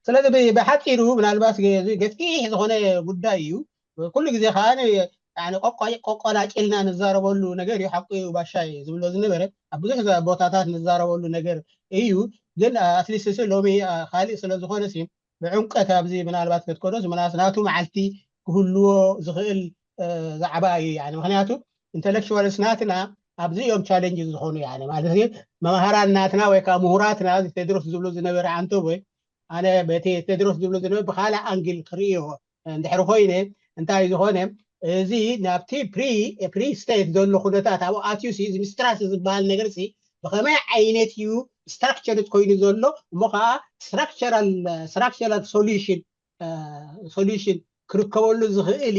ስለዚ ብሓፂሩ ምናልባት ገፊሕ ዝኾነ ጉዳይ እዩ። ኩሉ ግዜ ከዓ ቆቆላጭልና ንዛረበሉ ነገር እዩ። ሓቁ እዩ፣ ባሻይ ዝብሎ ዝነበረ ኣብ ብዙሕ ቦታታት ንዛረበሉ ነገር እዩ። ግን ኣትሊስት ሎሚ ካልእ ስለዝኾነ ብዕምቀት ኣብዚ ምናልባት ክትከዶስ ምናስ ናቱ መዓልቲ ክህልዎ ዝኽእል ዛዕባ እዩ። ምክንያቱ ኢንተሌክቹዋልስ ናትና ኣብዚ እዮም ቻለንጅ ዝኾኑ ማለት መምሃራን ናትና ወይ ከዓ ምሁራትና ቴድሮስ ዝብሎ ዝነበረ ዓንተቦይ ኣነ በቲ ቴድሮስ ዝብሎ ዝነበረ ብካልእ ኣንግል ክርእዮ እንድሕሪ ኮይነ እንታይ ዝኾነ እዚ ናብቲ ፕሪ ፕሪ ስቴት ዘሎ ኩነታት ኣብኡ ኣትዩ እዚ ሚስትራስ ዝበሃል ነገር ብኸመይ ዓይነት እዩ ስትራክቸርድ ኮይኑ ዘሎ እሞ ከዓ ስትራክቸራል ሶሉሽን ሶሉሽን ክርከበሉ ዝኽእል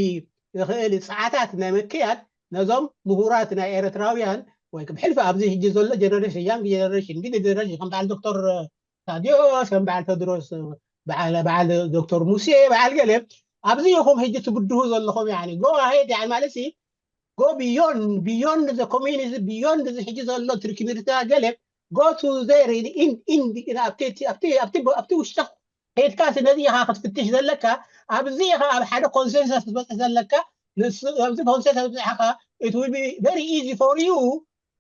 ዝኽእል ፀዓታት ናይ ምክያድ ነዞም ምሁራት ናይ ኤርትራውያን ወይ ብሕልፊ ኣብዚ ሕጂ ዘሎ ጀነሬሽን ያንግ ጀነሬሽን ሚድል ጀነሬሽን ከም በዓል ዶክተር ታዲዮስ ከም በዓል ቴድሮስ በዓል ዶክተር ሙሴ በዓል ገለ ኣብዚ ኢኹም ሕጂ ትብድሁ ዘለኹም go ahead ማለት go beyond beyond the community beyond እዚ ሕጂ ዘሎ ትርክቢርታ ገለ go to there ኣብቲ ውሽጢ ከድካ ነዚ ኢኻ ክትፍትሽ ዘለካ ኣብዚ ኢኻ ኣብ ሓደ ኮንሰንሰስ ክትበፅሕ ዘለካ ኣብዚ ኮንሰንሰስ በፅሕካ it will be very easy for you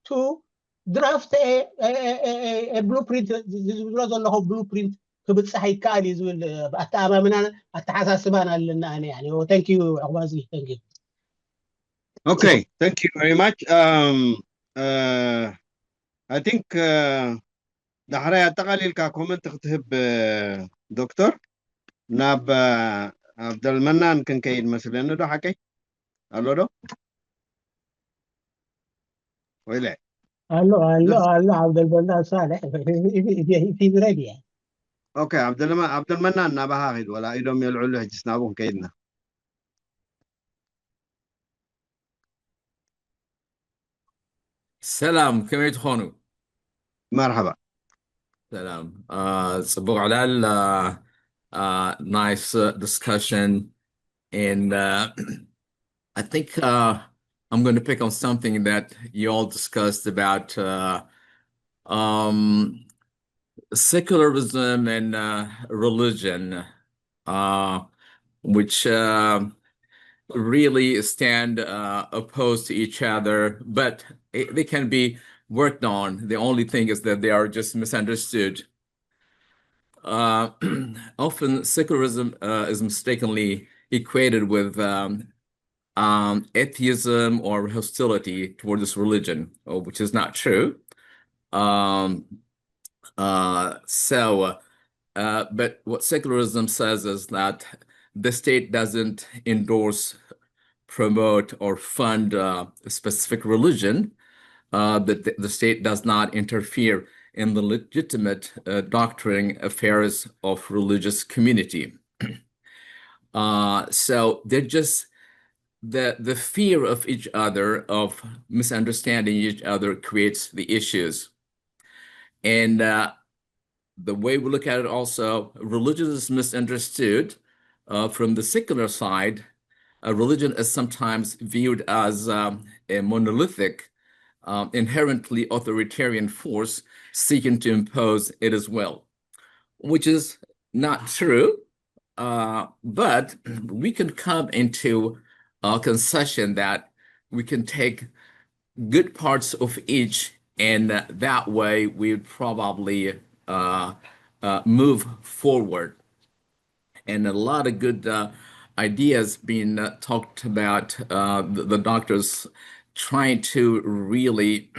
to draft blueprint ዝብሎ ዘለኹ blueprint ክብፅሕ ይከኣል እዩ ዝብል ኣተኣማምናን ኣተሓሳስባን ኣለና ኣነ thank you ዕቑባዚ thank you Okay, thank you very much. Um, uh, I think uh, ዳሕራይ ኣጠቓሊልካ ኮመንት ክትህብ ዶክተር ናብ ኣብደልመናን ክንከይድ መስለኒ ዶ ሓቀይ ኣሎ ዶ ወይለ ኣሎ ኣሎ ኣሎ ዓብደልመናን ሳልሕ ፊዝረድ እየ ኦኬ ዓብደልመናን ናባኻ ኺድ ወላ ኢዶም የልዕሉ ሕጅስ ናብኡ ክንከይድና ሰላም ከመይ ትኾኑ መርሓባ ሰላም ጽቡቅ ዕላል nice discussion and uh, I think uh, I'm going to pick on something that you all discussed about uh, um, secularism and uh, religion, uh, which uh, really stand uh, opposed to each other, but it, they can be worked on. The only thing is that they are just misunderstood. Uh, often, secularism uh, is mistakenly equated with um, um, atheism or hostility toward this religion, uh, which is not true. Um, uh, so, uh, but what secularism says is that the state doesn't endorse, promote, or fund uh, a specific religion. Uh, that the, the state does not interfere in the legitimate uh, doctrine affairs of religious community. Uh, so they're just the the fear of each other, of misunderstanding each other, creates the issues. And uh, the way we look at it, also, religion is misunderstood uh, from the secular side. A religion is sometimes viewed as um, a monolithic, um, inherently authoritarian force seeking to impose its will, which is not true. Uh, but we can come into a concession that we can take good parts of each, and that way we would probably uh, uh, move forward. And a lot of good uh, ideas being uh, talked about. Uh, the, the doctors trying to really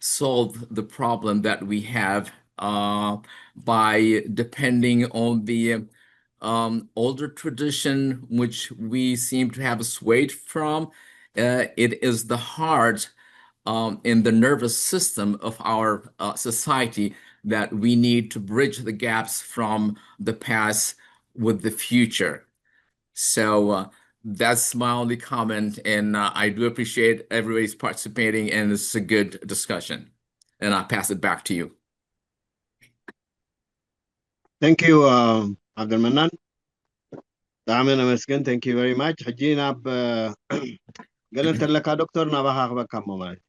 solve the problem that we have uh, by depending on the um, older tradition, which we seem to have swayed from. Uh, it is the heart um, in the nervous system of our uh, society that we need to bridge the gaps from the past with the future. So uh, that's my only comment, and uh, I do appreciate everybody's participating, and it's a good discussion. And I pass it back to you. Thank you, uh, Abdul Manan. ብጣዕሚ ነመስግን thank you very much ሕጂ ናብ ገለ እንተለካ ዶክተር ናባኻ ክበካ እሞ ማለት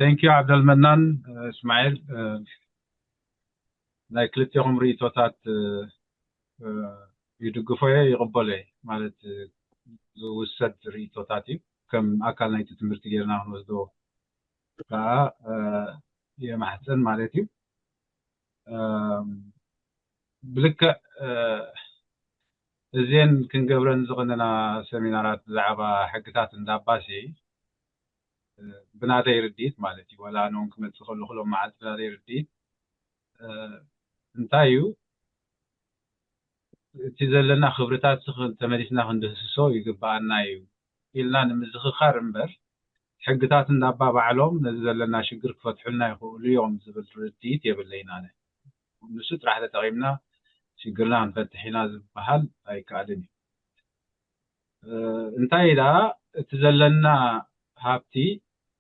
thank you ዓብደልመናን እስማኤል፣ ናይ ክልቴኹም ርእይቶታት ይድግፎ እየ፣ ይቕበሎ እየ። ማለት ዝውሰድ ርእይቶታት እዩ። ከም ኣካል ናይቲ ትምህርቲ ጌርና ክንወስዶ ከዓ የማሕፀን ማለት እዩ። ብልክዕ እዚን ክንገብረን ዝቐነና ሰሚናራት ብዛዕባ ሕግታት እንዳባሲ ብናተይ ርድኢት ማለት እዩ። ወላ ኣነ እውን ክመፅእ ከለኹ ሎም መዓልቲ ብናተይ ርድኢት እንታይ እዩ እቲ ዘለና ክብርታት ተመሊስና ክንድህስሶ ይግብኣና እዩ ኢልና ንምዝኽኻር እምበር ሕግታት እንዳባ ባዕሎም ነዚ ዘለና ሽግር ክፈትሑልና ይኽእሉ እዮም ዝብል ርድኢት የብለይን ኣነ። ንሱ ጥራሕ ተጠቒምና ሽግርና ክንፈትሕ ኢና ዝበሃል ኣይከኣልን እዩ። እንታይ ደኣ እቲ ዘለና ሃብቲ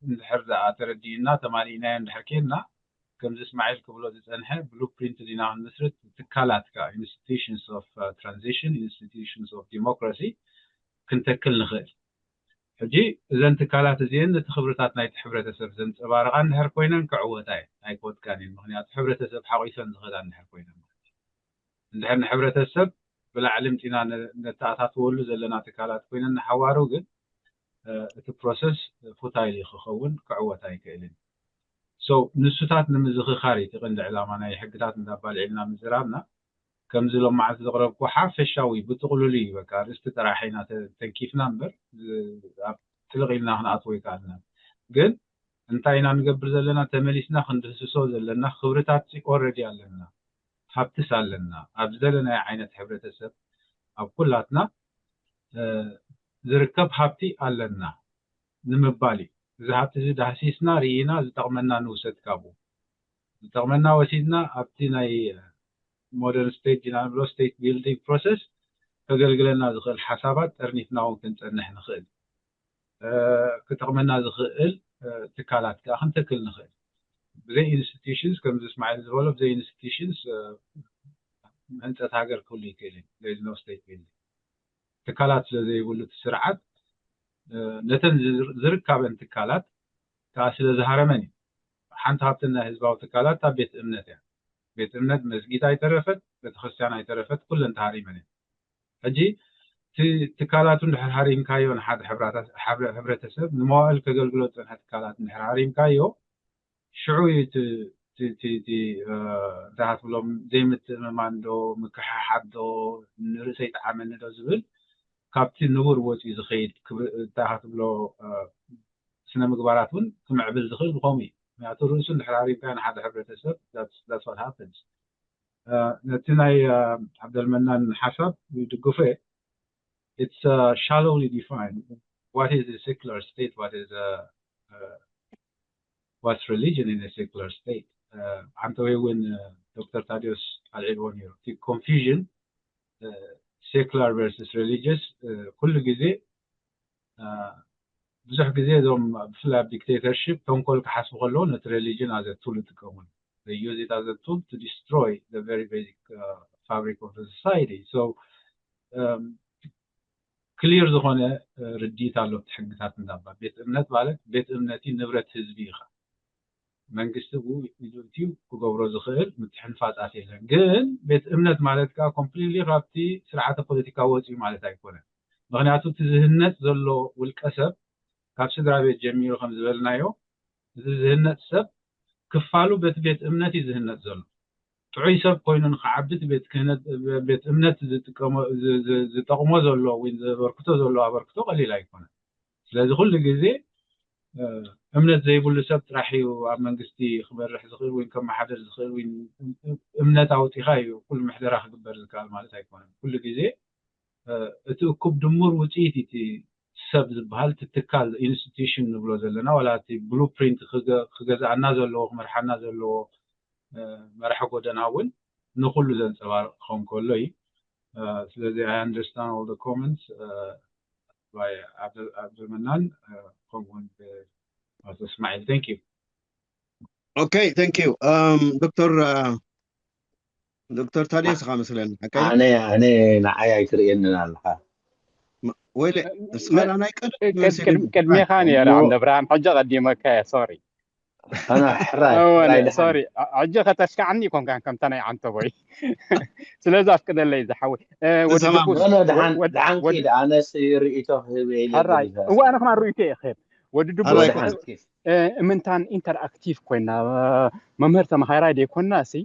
እንድሕር ደኣ ተረዲእና ተማሊእናዮ እንድሕር ኬድና ከምዚ እስማዒል ክብሎ ዝጸንሐ ብሉፕሪንት ዲና ክንምስርት ትካላት ከዓ institutions of transition institutions of democracy ክንተክል ንኽእል። ሕጂ እዘን ትካላት እዚአን ነቲ ክብርታት ናይቲ ሕብረተሰብ ዘንፀባርቓ እንድሕር ኮይነን ክዕወታ እየን ኣይክወድቃን እየን። ምክንያቱ ሕብረተሰብ ሓቒፈን ዝኸዳ እንድሕር ኮይነን ማለት እዩ። እንድሕር ንሕብረተሰብ ብላዕሊ ምፂና ነተኣታትወሉ ዘለና ትካላት ኮይነን ንሓዋሩ ግን እቲ ፕሮሰስ ፉታይል ክኸውን ክዕወት ኣይክእልን። ንሱታት ንምዝኽኻር እዩ እቲ ቀንዲ ዕላማ ናይ ሕግታት እንዳባልዒልና ምዝራብና። ከምዚ ሎም መዓልቲ ዘቕረብኩ ሓፈሻዊ ብጥቕሉሉ እዩ በቃ ርእስቲ ጥራሕ ኢና ተንኪፍና እምበር ኣብ ጥልቕ ኢልና ክንኣትዎ ይከኣልና። ግን እንታይ ኢና ንገብር ዘለና? ተመሊስና ክንድህስሶ ዘለና ክብርታት ኦረዲ ኣለና፣ ሃብትስ ኣለና። ኣብ ዝደለናዮ ዓይነት ሕብረተሰብ ኣብ ኩላትና ዝርከብ ሃብቲ ኣለና ንምባል እዩ። እዚ ሃብቲ እዚ ዳህሲስና ርኢና ዝጠቕመና ንውሰድ ካብኡ ዝጠቕመና ወሲድና ኣብቲ ናይ ሞደርን ስቴት ዲና ንብሎ ስቴት ቢልዲንግ ፕሮሰስ ከገልግለና ዝኽእል ሓሳባት ጠርኒፍና እውን ክንፀንሕ ንኽእል ክጠቕመና ዝኽእል ትካላት ከዓ ክንተክል ንኽእል። ብዘይ ኢንስቲቱሽንስ ከምዚ እስማዒል ዝበሎ ብዘይ ኢንስቲቱሽንስ ህንፀት ሃገር ክህሉ ይክእል እዩ። ስቴት ቢልዲንግ ትካላት ስለ ዘይብሉ እቲ ስርዓት ነተን ዝርካበን ትካላት ከዓ ስለ ዝሃረመን እዩ። ሓንቲ ካብተን ናይ ህዝባዊ ትካላት ኣብ ቤት እምነት እያ። ቤት እምነት መስጊድ ኣይተረፈት፣ ቤተክርስትያን ኣይተረፈት፣ ኩለን ተሃሪመን እየን። ሕጂ እቲ ትካላቱ እንድሕር ሃሪምካዮ ንሓደ ሕብረተሰብ ንመዋእል ከገልግሎ ዝፀንሐ ትካላት እንድሕር ሃሪምካዮ ሽዑ እዩ እቲ እንታይ ክትብሎም ዘይምትእምማን ዶ ምክሕሓት ዶ ንርእሰይ ጠዓመኒ ዶ ዝብል ካብቲ ንቡር ወፂኡ ዝኸይድ እንታይ ክትብሎ ስነ ምግባራት እውን ክምዕብል ዝኽእል ብኸምኡ እዩ። ምክንያቱ ርእሱ እንድሕር ሃሪምካዮ ንሓደ ሕብረተሰብ that's what happens። ነቲ ናይ ዓብደልመናን ሓሳብ ይድግፎ እየ። It's shallowly defined. What is a secular state? What is a what's religion in a secular state? ዓንተወይ እውን ዶክተር ታዲዮስ ኣልዒልዎ ነይሩ። እቲ confusion secular versus religious ኩሉ ግዜ ብዙሕ ግዜ እዞም ብፍላይ ኣብ ዲክቴተርሽፕ ተንኮል ክሓስቡ ከለዉ ነቲ ሬሊጅን as a tool ይጥቀሙሉ። They use it as a tool to destroy the very basic fabric of the society. So ክሊር ዝኾነ ርድኢት ኣሎ እቲ ሕግታት እንዳባ ቤት እምነት ማለት ቤት እምነት ንብረት ህዝቢ ኢኻ መንግስቲ ብኡ ኢሉ እትዩ ክገብሮ ዝኽእል ምትሕንፋፃት የለን። ግን ቤት እምነት ማለት ከዓ ኮምፕሊትሊ ካብቲ ስርዓተ ፖለቲካ ወፂኡ ማለት ኣይኮነን። ምክንያቱ እቲ ዝህነፅ ዘሎ ውልቀ ሰብ ካብ ስድራ ቤት ጀሚሩ ከም ዝበልናዮ እዚ ዝህነፅ ሰብ ክፋሉ በቲ ቤት እምነት እዩ ዝህነፅ ዘሎ። ጥዑይ ሰብ ኮይኑ ንክዓቢ እቲ ቤት ክህነት ቤት እምነት ዝጥቀሞ ዝጠቕሞ ዘሎ ወይ ዘበርክቶ ዘሎ ኣበርክቶ ቀሊል ኣይኮነን። ስለዚ ኩሉ ግዜ እምነት ዘይብሉ ሰብ ጥራሕ እዩ ኣብ መንግስቲ ክመርሕ ዝኽእል ወይ ከመሓደር ዝኽእል ወይ እምነት ኣውፂኻ እዩ ኩሉ ምሕደራ ክግበር ዝከኣል ማለት ኣይኮነን። ኩሉ ግዜ እቲ እኩብ ድሙር ውፅኢት እቲ ሰብ ዝበሃል እቲ ትካል ኢንስቲቱሽን ንብሎ ዘለና ዋላ እቲ ብሉፕሪንት ክገዝኣና ዘለዎ ክመርሓና ዘለዎ መርሒ ጎደና እውን ንኩሉ ዘንፀባርቕ ክኸውን ከሎ እዩ። ስለዚ I understand all the comments by ዓብደልመናን ከምኡውን ኣቶ እስማዒል። Thank you። Okay, thank you. ዶክተር ዶክተር ታዲዮስ ኢኻ መስለኒ ሓቀይ? ኣነ ኣነ ንዓይ ኣይትርእየንን ኣለኻ። ወይለ እስኻና ናይ ቀደም ቅድሜኻ ነይረ ዓንደ ብርሃን፣ ሕጂ ቀዲመካ እየ። ሶሪ። ኣነ ሕራይ እወ፣ ሕራይ ደሓን። ሶሪ፣ ኣ-፣ ሕጂ ከተስካዕኒ ይኮንካ ከምታ ናይ ዓንተቦይ። ስለዚ ኣፍቅደለይ ዝሓወይ። እ፣ ወዲ ተማም። ድቡስ፣ ኖ፣ ኖ፣ ደሓን ወድ-፣ ደሓን ወድ-፣ ኪድ። ኣነስ ርእይቶ ክህብ ኢለ ሕራይ። ገሊፈ። እወ፣ ኣነ ከማን ርእይቶ እየ ክህብ። ወዲ ድቡስ፣ ሕራይ ደሓን ኮ- ኪድ። እ፣ እምንታን ኢንተርኣክቲቭ ኮይና፣ እ፣ መምህር ተማሃራይ ደይኮና ሲ፣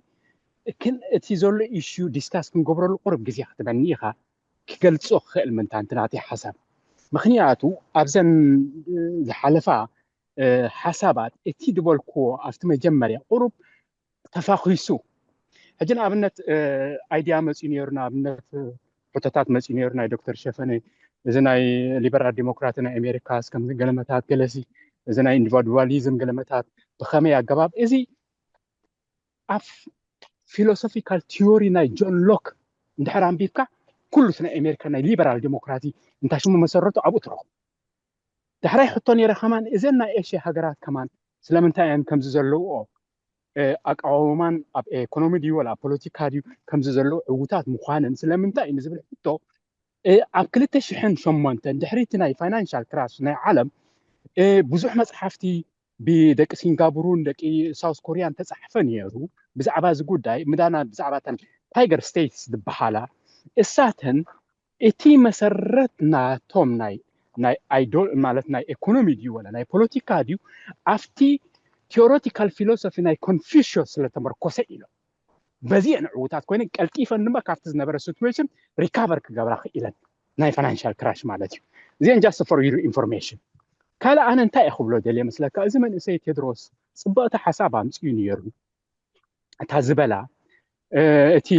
ግን እቲ ዘሎ ኢሹ ዲስካስ ክንገብረሉ ቁሩብ ግዜ ክትበኒ ኢኻ። ክገልጾ ክኽእል ምንታን እቲ ናተይ ሓሳብ። ምኽንያቱ ኣብዘን፣ እ፣ ዝሓለፋ፣ እ፣ ሓሳባት እቲ ዝበልክዎ ኣብቲ መጀመርያ ቁሩብ ተፋኺሱ። ሕጂ ንኣብነት፣ እ፣ ኣይድያ መጺኡ ነይሩ፣ ንኣብነት፣ እ፣ ሕቶታት መጺኡ ነይሩ ናይ ዶክተር ሸፈነ፣ እዚ ናይ ሊበራል ዲሞክራት ናይ ኣሜሪካ እስከም ገለመታት ገለሲ፣ እዚ ናይ ኢንዲቪድዋሊዝም ገለመታት ብኸመይ ኣገባብ፣ እዚ ኣብ ፊሎሶፊካል ቲዮሪ ናይ ጆን ሎክ እንድሕር ኣንቢብካ፣ ኩሉ እቲ ናይ ኣሜሪካ ናይ ሊበራል ዲሞክራሲ እንታይ ሽሙ መሰረቱ ኣብኡ ትረኽቦ። ዳሕራይ ሕቶ ነይረ ከማን፣ እዘን ናይ ኤሽያ ሃገራት ከማን ስለምንታይ እየን ከምዚ ዘለውኦ፣ እ፣ ኣቃውማን ኣብ ኤኮኖሚ ድዩ ወላ ኣብ ፖለቲካ ድዩ ከምዚ ዘለዉ ዕዉታት ምዃነን ስለምንታይ እዩ ንዝብል ሕቶ፣ እ፣ ኣብ ክልተ ሽሕን ሸሞንተን ድሕሪ እቲ ናይ ፋይናንሻል ክራሽ ናይ ዓለም፣ እ፣ ብዙሕ መጽሓፍቲ ብደቂ ሲንጋቡሩን ደቂ ሳውስ ኮሪያን ተጻሕፈ ነይሩ ብዛዕባ እዚ ጉዳይ። ምዳና ብዛዕባ እተን ታይገር ስቴትስ ዝበሃላ፣ እሳተን እቲ መሰረት ናቶም ናይ፣ ናይ ኣይዶል ማለት ናይ ኤኮኖሚ ድዩ ወላ ናይ ፖለቲካ ድዩ ኣብቲ ቲዮሬቲካል ፊሎሶፊ ናይ ኮንፊሽዮስ ስለተመርኮሰ ኢሎም። በዚ እየን ዕዉታት ኮይነን ቀልጢፈን ድማ ካብቲ ዝነበረ ሲትዌሽን ሪካቨር ክገብራ ክኢለን፣ ናይ ፋይናንሻል ክራሽ ማለት እዩ። እዚአን just for your information። ካልእ ኣነ እንታይ እየ ክብሎ ደልየ መስለካ፣ እዚ መንእሰይ ቴድሮስ ጽብቕቲ ሓሳብ ኣምጽኡ ነይሩ። እታ ዝበላ፣ እ፣ እቲ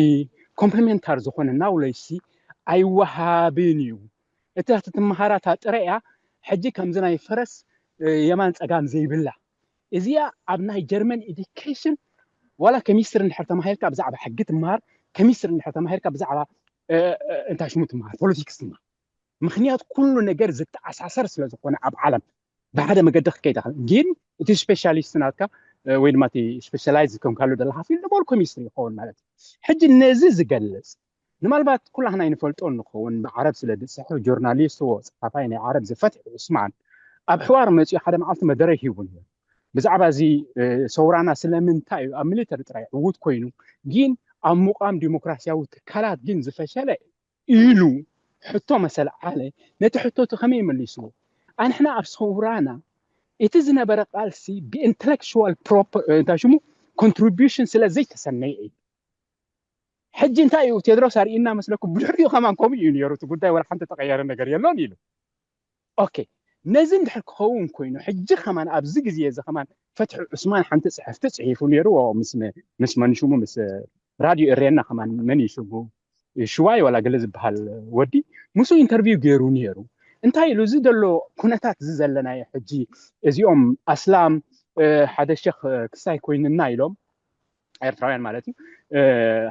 ኮምፕሊሜንታር ዝኾነ ናውሌጅ ሲ ኣይወሃብን እዩ። እቲ ትመሃራ እታ ጥረ እያ። ሕጂ ከምዚ ናይ ፈረስ፣ እ፣ የማን ጸጋም ዘይብላ፣ እዚኣ ኣብ ናይ ጀርመን ኤዱኬሽን ዋላ ኬሚስትሪ እንድሕር ተማሂርካ ብዛዕባ ሕጊ ትመሃር፣ ኬሚስትሪ እንድሕር ተማሂርካ ብዛዕባ፣ እ፣ እ፣ እንታይ ሽሙ ትመሃር፣ ፖለቲክስ ትመሃር። ምኽንያት ኩሉ ነገር ዝተኣሳሰር ስለ ዝኾነ ኣብ ዓለም ብሓደ መገዲ ክትከይድ ትኽእል። ግን እቲ ስፔሻሊስት ናትካ፣ እ፣ ወይ ድማ እቲ ስፔሻላይዝ ከም ካሉ ዘለካ ፊልድ ሞር ኬሚስትሪ ይኸውን ማለት እዩ። ሕጂ ነዚ ዝገልጽ፣ ንማልባት ኩላህና ይንፈልጦ ንኸውን፣ ብዓረብ ስለ ዝጽሕፍ፣ ጆርናሊስት ወ ጸሓፋይ ናይ ዓረብ እዚ ፈትሒ ዑስማን ኣብ ሕዋር መጺኡ ሓደ መዓልቲ መደረ ሂቡ ነይሩ። ብዛዕባ እዚ፣ እ፣ ሰውራና ስለምንታይ እዩ ኣብ ሚሊተሪ ጥራይ ዕዉት ኮይኑ፣ ግን ኣብ ምቋም ዲሞክራሲያዊ ትካላት ግን ዝፈሸለ ኢሉ ሕቶ መሰል ዓለ። ነቲ ሕቶ እቲ ከመይ መሊስዎ? ኣንሕና ኣብ ሰውራና እቲ ዝነበረ ቃልሲ ብኢንተሌክቹዋል ፕሮፐ-፣ እንታይ ሽሙ፣ ኮንትሪቢሽን ስለ ዘይተሰነየ እዩ። ሕጂ እንታይ እዩ ቴድሮስ ኣርእዩና መስለኩም? ብድሕሪኡ ከማን ከምኡ እዩ ነይሩ እቲ ጉዳይ፣ ወላ ሓንቲ ተቐየረ ነገር የሎን ኢሉ። ኦኬ፣ ነዚ እንድሕር ክኸውን ኮይኑ፣ ሕጂ ከማን ኣብዚ ግዜ እዚ ከማን ፈትሒ ዑስማን ሓንቲ ጽሕፍቲ ጽሒፉ ነይሩ፣ ምስ፣ ምስ መን ሽሙ፣ ምስ ራድዮ ኤሬና ከማን፣ መን እዩ ሽሙ፣ ሽዋይ ዋላ ገለ ዝበሃል ወዲ፣ ምስኡ ኢንተርቪው ገይሩ ነይሩ። እንታይ ኢሉ፣ እዚ ዘሎ ኩነታት እዚ ዘለናዮ ሕጂ፣ እዚኦም ኣስላም፣ እ፣ ሓደ ሸኽ፣ እ፣ ክሳይ ኮይንና ኢሎም፣ ኤርትራውያን ማለት እዩ፣ እ፣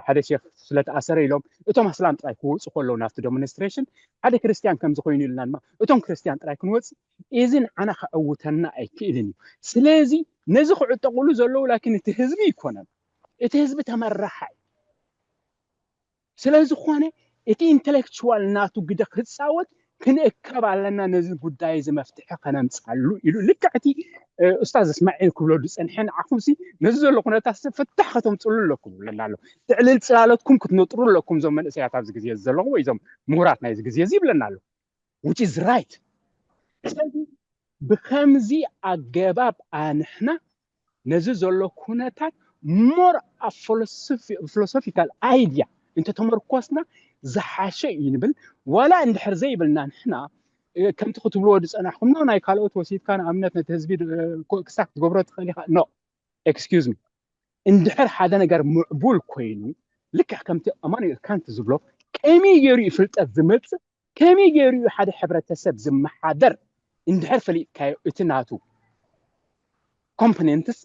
ሓደ ሸኽ ስለተኣሰረ ኢሎም እቶም ኣስላም ጥራይ ክወፁ ከለዉ ናብቲ ዴሞንስትሬሽን፣ ሓደ ክርስትያን ከምዚ ኮይኑ ኢልና ድማ እቶም ክርስትያን ጥራይ ክንወፅእ፣ እዚ ንዓና ከዕውተና ኣይክእልን እዩ። ስለዚ ነዚ ክዕጠቕሉ ዘለዉ ላኪን እቲ ህዝቢ ይኮነን፣ እቲ ህዝቢ ተመራሓ እዩ። ስለ ዝኾነ እቲ ኢንተሌክቹዋል ናቱ ግደ ክፃወት ክንእከብ ኣለና፣ ነዚ ጉዳይ እዚ መፍትሒ ከነምፅኣሉ ኢሉ። ልክዕ እቲ፣ እ፣ ኡስታዝ እስማዒል ክብሎ ዝፀንሐ፣ ንዓኹምሲ ነዚ ዘሎ ኩነታት ፍታሕ ከተምፅሉ ኣለኩም ይብለና ኣሎ። ጥዕልል ፅላለትኩም ክትነጥሩ ኣለኩም እዞም መንእሰያት ኣብዚ ግዜ እዚ ዘለኹም ወይ እዞም ምሁራት ናይዚ ግዜ እዚ ይብለና ኣሎ። Which is right። ስለዚ ብኸምዚ ኣገባብ ኣንሕና ነዚ ዘሎ ኩነታት ሞር ኣብ ፊሎሶፊካል ኣይድያ እንተተመርኮስና ዝሓሸ እዩ ንብል። ዋላ እንድሕር ዘይብልና ንሕና፣ እ፣ ከምቲ ክትብልዎ ዝጸናሕኩም፣ ኖ፣ ናይ ካልኦት ወሲድካ ንኣብነት ነቲ ህዝቢ፣ እ፣ ኮ-፣ ክሳብ ክትገብሮ ትኽእል ኢኻ። ኖ፣ ኤክስኪውዝ ሚ። እንድሕር ሓደ ነገር ምዕቡል ኮይኑ፣ ልክዕ ከምቲ ኣማኑኤል ካንት ዝብሎ፣ ከመይ ገይሩ እዩ ፍልጠት ዝመጽእ፣ ከመይ ገይሩ እዩ ሓደ ሕብረተሰብ ዝመሓደር፣ እንድሕር ፈሊጥካዮ እቲ ናቱ ኮምፖነንትስ፣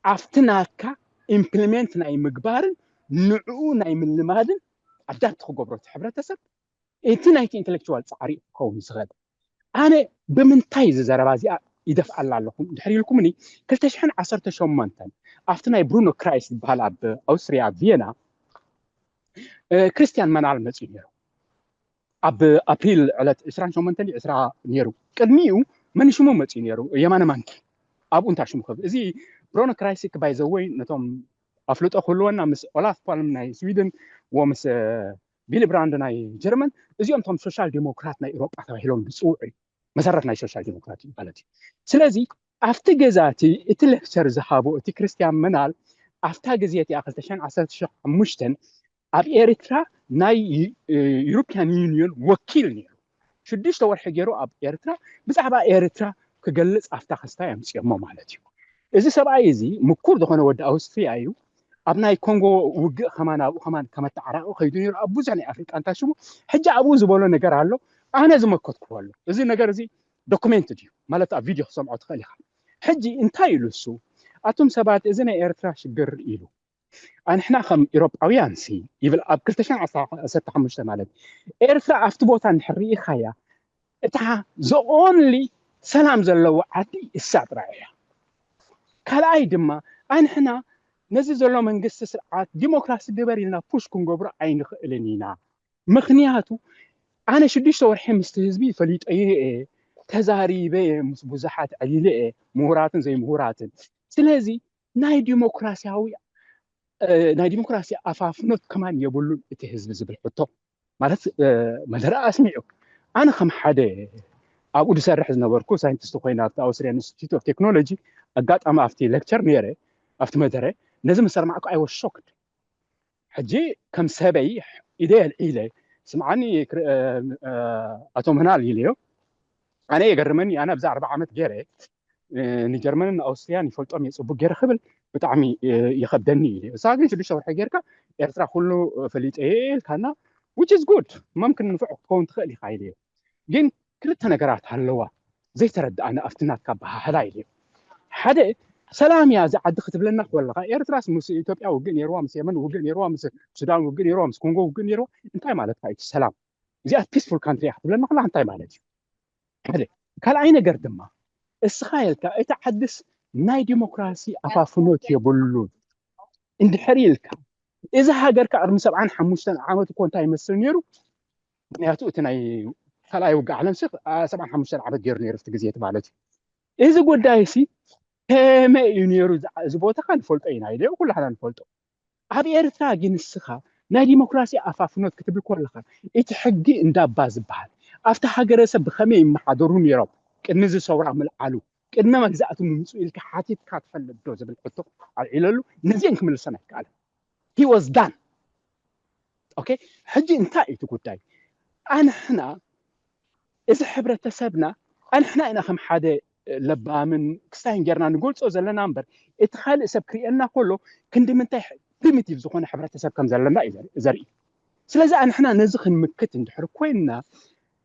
ኣብቲ ናትካ ኢምፕሊሜንት ናይ ምግባርን ንዕኡ ናይ ምልማድን ኣዳፕት ክገብሮ እቲ ሕብረተሰብ፣ እቲ ናይቲ ኢንተሌክቹዋል ጻዕሪ እዩ ክኸውን ዝኽእል። ኣነ ብምንታይ እዚ ዘረባ እዚኣ ይደፍኣላ ኣለኹም ድሕሪ ኢልኩምኒ፣ ክልተ ሽሕን ዓሰርተ ሸሞንተን ኣብቲ ናይ ብሩኖ ክራይስ ዝበሃል ኣብ ኣውስትርያ፣ ኣብ ቪየና፣ እ፣ ክርስቲያን መናል መጺኡ ነይሩ። ኣብ ኣፕሪል ዕለት ዕስራን ሸሞንተን ዕስራ ነይሩ። ቅድሚኡ መን ሽሙ መጺኡ ነይሩ? የማነ ማንኪ። ኣብኡ እንታይ ሽሙ ክብል? እዚ ብሮኖ ክራይሲክ ባይ ዘ ወይ ነቶም ኣፍልጦ ክህልወና ምስ ኦላፍ ፓልም ናይ ስዊድን ወ ምስ ቢሊ ብራንድ ናይ ጀርመን፣ እዚኦም ቶም ሶሻል ዲሞክራት ናይ ኤሮጳ ተባሂሎም ዝፅውዑ እዩ። መሰረት ናይ ሶሻል ዲሞክራት እዩ ማለት እዩ። ስለዚ ኣብቲ ገዛ እቲ እቲ ሌክቸር ዝሃቦ እቲ ክርስቲያን ምናል ኣብታ ግዜ እቲኣ ክልተ ሽሕን ዓሰርተ ሓሙሽተን ኣብ ኤርትራ ናይ ዩሮፒያን ዩኒየን ወኪል ነይሩ። ሽዱሽተ ወርሒ ገይሩ ኣብ ኤርትራ ብዛዕባ ኤርትራ ክገልጽ ኣብታ ክስታይ ኣምፅኦሞ ማለት እዩ። እዚ ሰብኣይ እዚ ምኩር ዝኾነ ወዲ ኣውስትሪያ እዩ። ኣብ ናይ ኮንጎ ውግእ ከማን ኣብኡ ከማን ከመተዓራቂ ከይዱ ነይሩ ኣብ ብዙሕ ናይ ኣፍሪቃ እንታይ ሽሙ። ሕጂ ኣብኡ ዝበሎ ነገር ኣሎ፣ ኣነ ዝመከትኩዎ ኣሎ። እዚ ነገር እዚ ዶኩሜንት እዩ ማለት ኣብ ቪድዮ ክሰምዖ ትኽእል ኢኻ። ሕጂ እንታይ ኢሉ እሱ? ኣቱም ሰባት እዚ ናይ ኤርትራ ሽግር ኢሉ ኣንሕና ከም ኢሮጳውያን ሲ ይብል ኣብ ክልተ ሽሕን ዓሰርተ ሓሙሽተ ማለት ኤርትራ ኣብቲ ቦታ እንድሕር ርኢኻያ እታ ዘኦንሊ ሰላም ዘለዎ ዓዲ እሳ ጥራይ እያ። ካልኣይ ድማ ኣንሕና ነዚ ዘሎ መንግስቲ ስርዓት ዲሞክራሲ ግበር ኢልና ፑሽ ክንገብሮ ኣይንኽእልን ኢና። ምኽንያቱ ኣነ ሽዱሽተ ወርሒ ምስቲ ህዝቢ ፈሊጠዮ እየ፣ ተዛሪበ እየ፣ ምስ ብዙሓት ዕሊለ እየ፣ ምሁራትን ዘይምሁራትን። ስለዚ ናይ ዲሞክራሲያዊ ናይ ዲሞክራሲ ኣፋፍኖት ከማን የብሉን እቲ ህዝቢ ዝብል ሕቶ ማለት መደረ ኣስሚዑ። ኣነ ከም ሓደ ኣብኡ ዝሰርሕ ዝነበርኩ ሳይንቲስት ኮይነ ኣብቲ ኣውስትሪያን ኢንስቲትዩት ኦፍ ቴክኖሎጂ ኣጋጣሚ ኣብቲ ሌክቸር ነይረ ኣብቲ መደረ ነዚ ምስ ሰማዕኩ I was shocked። ሕጂ ከም ሰበይ ኢደ ኣልዒለ ስምዓኒ ኣቶ ምናል ኢለዮ። ኣነ የገርመኒ ኣነ ኣብዚ ኣርባዓ ዓመት ገይረ ንጀርመንን ንኣውስትርያን ይፈልጦም እየ ፅቡቅ ገይረ ክብል ብጣዕሚ ይኸብደኒ ኢለ። እሳ ግን ሽዱሽተ ወርሒ ጌርካ ኤርትራ ኩሉ ፈሊጠ እየ ኢልካና which is good። መምክን ንፉዕ ክትከውን ትኽእል ኢኻ ኢለዮ። ግን ክልተ ነገራት ኣለዋ ዘይተረድኣኒ ኣብቲ ናትካ ኣበሃህላ ኢለዮ። ሓደ ሰላም እያ እዚ ዓዲ ክትብለና ከለኻ ኤርትራስ ምስ ኢትዮጵያ ውግእ ነይርዋ፣ ምስ የመን ውግእ ነይርዋ፣ ምስ ሱዳን ውግእ ነይርዋ፣ ምስ ኮንጎ ውግእ ነይርዋ። እንታይ ማለትካ እዩ ሰላም? እዚኣ ፒስፉል ካንትሪ እያ ክትብለና ከላ እንታይ ማለት እዩ? ሓደ ካልኣይ ነገር ድማ እስኻ ኢልካ እቲ ዓድስ ናይ ዲሞክራሲ ኣፋፍኖት የብሉን እንድሕር ኢልካ እዚ ሃገር ከ ቅድሚ ሰብዓን ሓሙሽተን ዓመት እኮ እንታይ ይመስል ነይሩ? ምክንያቱ እቲ ናይ ካልኣይ ውግእ ዓለም ሲ ሰብዓን ሓሙሽተን ዓመት ገይሩ ነይሩ እቲ ግዜ ማለት እዩ። እዚ ጉዳይ ሲ ከመይ እዩ ነይሩ? እዚ ቦታ ከ ንፈልጦ ኢና ኢለ ኩላህና ንፈልጦ። ኣብ ኤርትራ ግን ንስኻ ናይ ዲሞክራሲ ኣፋፍኖት ክትብል ከለኻ እቲ ሕጊ እንዳባ ዝበሃል ኣብቲ ሃገረሰብ ብኸመይ ይመሓደሩ ነይሮም ቅድሚ እዚ ሰውራ ምልዓሉ ቅድሚ መግዛእቲ ምምፅኡ ኢልካ ሓቲትካ ትፈልጥ ዶ ዝብል ሕቶ ኣልዒለሉ። ነዚአን ክምልሰን ኣይከኣለን። He was done። ኦኬ ሕጂ እንታይ እዩ እቲ ጉዳይ? ኣንሕና እዚ ሕብረተሰብና ኣንሕና ኢና ከም ሓደ ለባምን ክስታይን ጌርና ንገልፆ ዘለና እምበር እቲ ካልእ ሰብ ክርእየና ከሎ ክንዲ ምንታይ ፕሪሚቲቭ ዝኾነ ሕብረተሰብ ከም ዘለና እዩ ዘርኢ። ስለዚ ኣንሕና ነዚ ክንምክት እንድሕር ኮይንና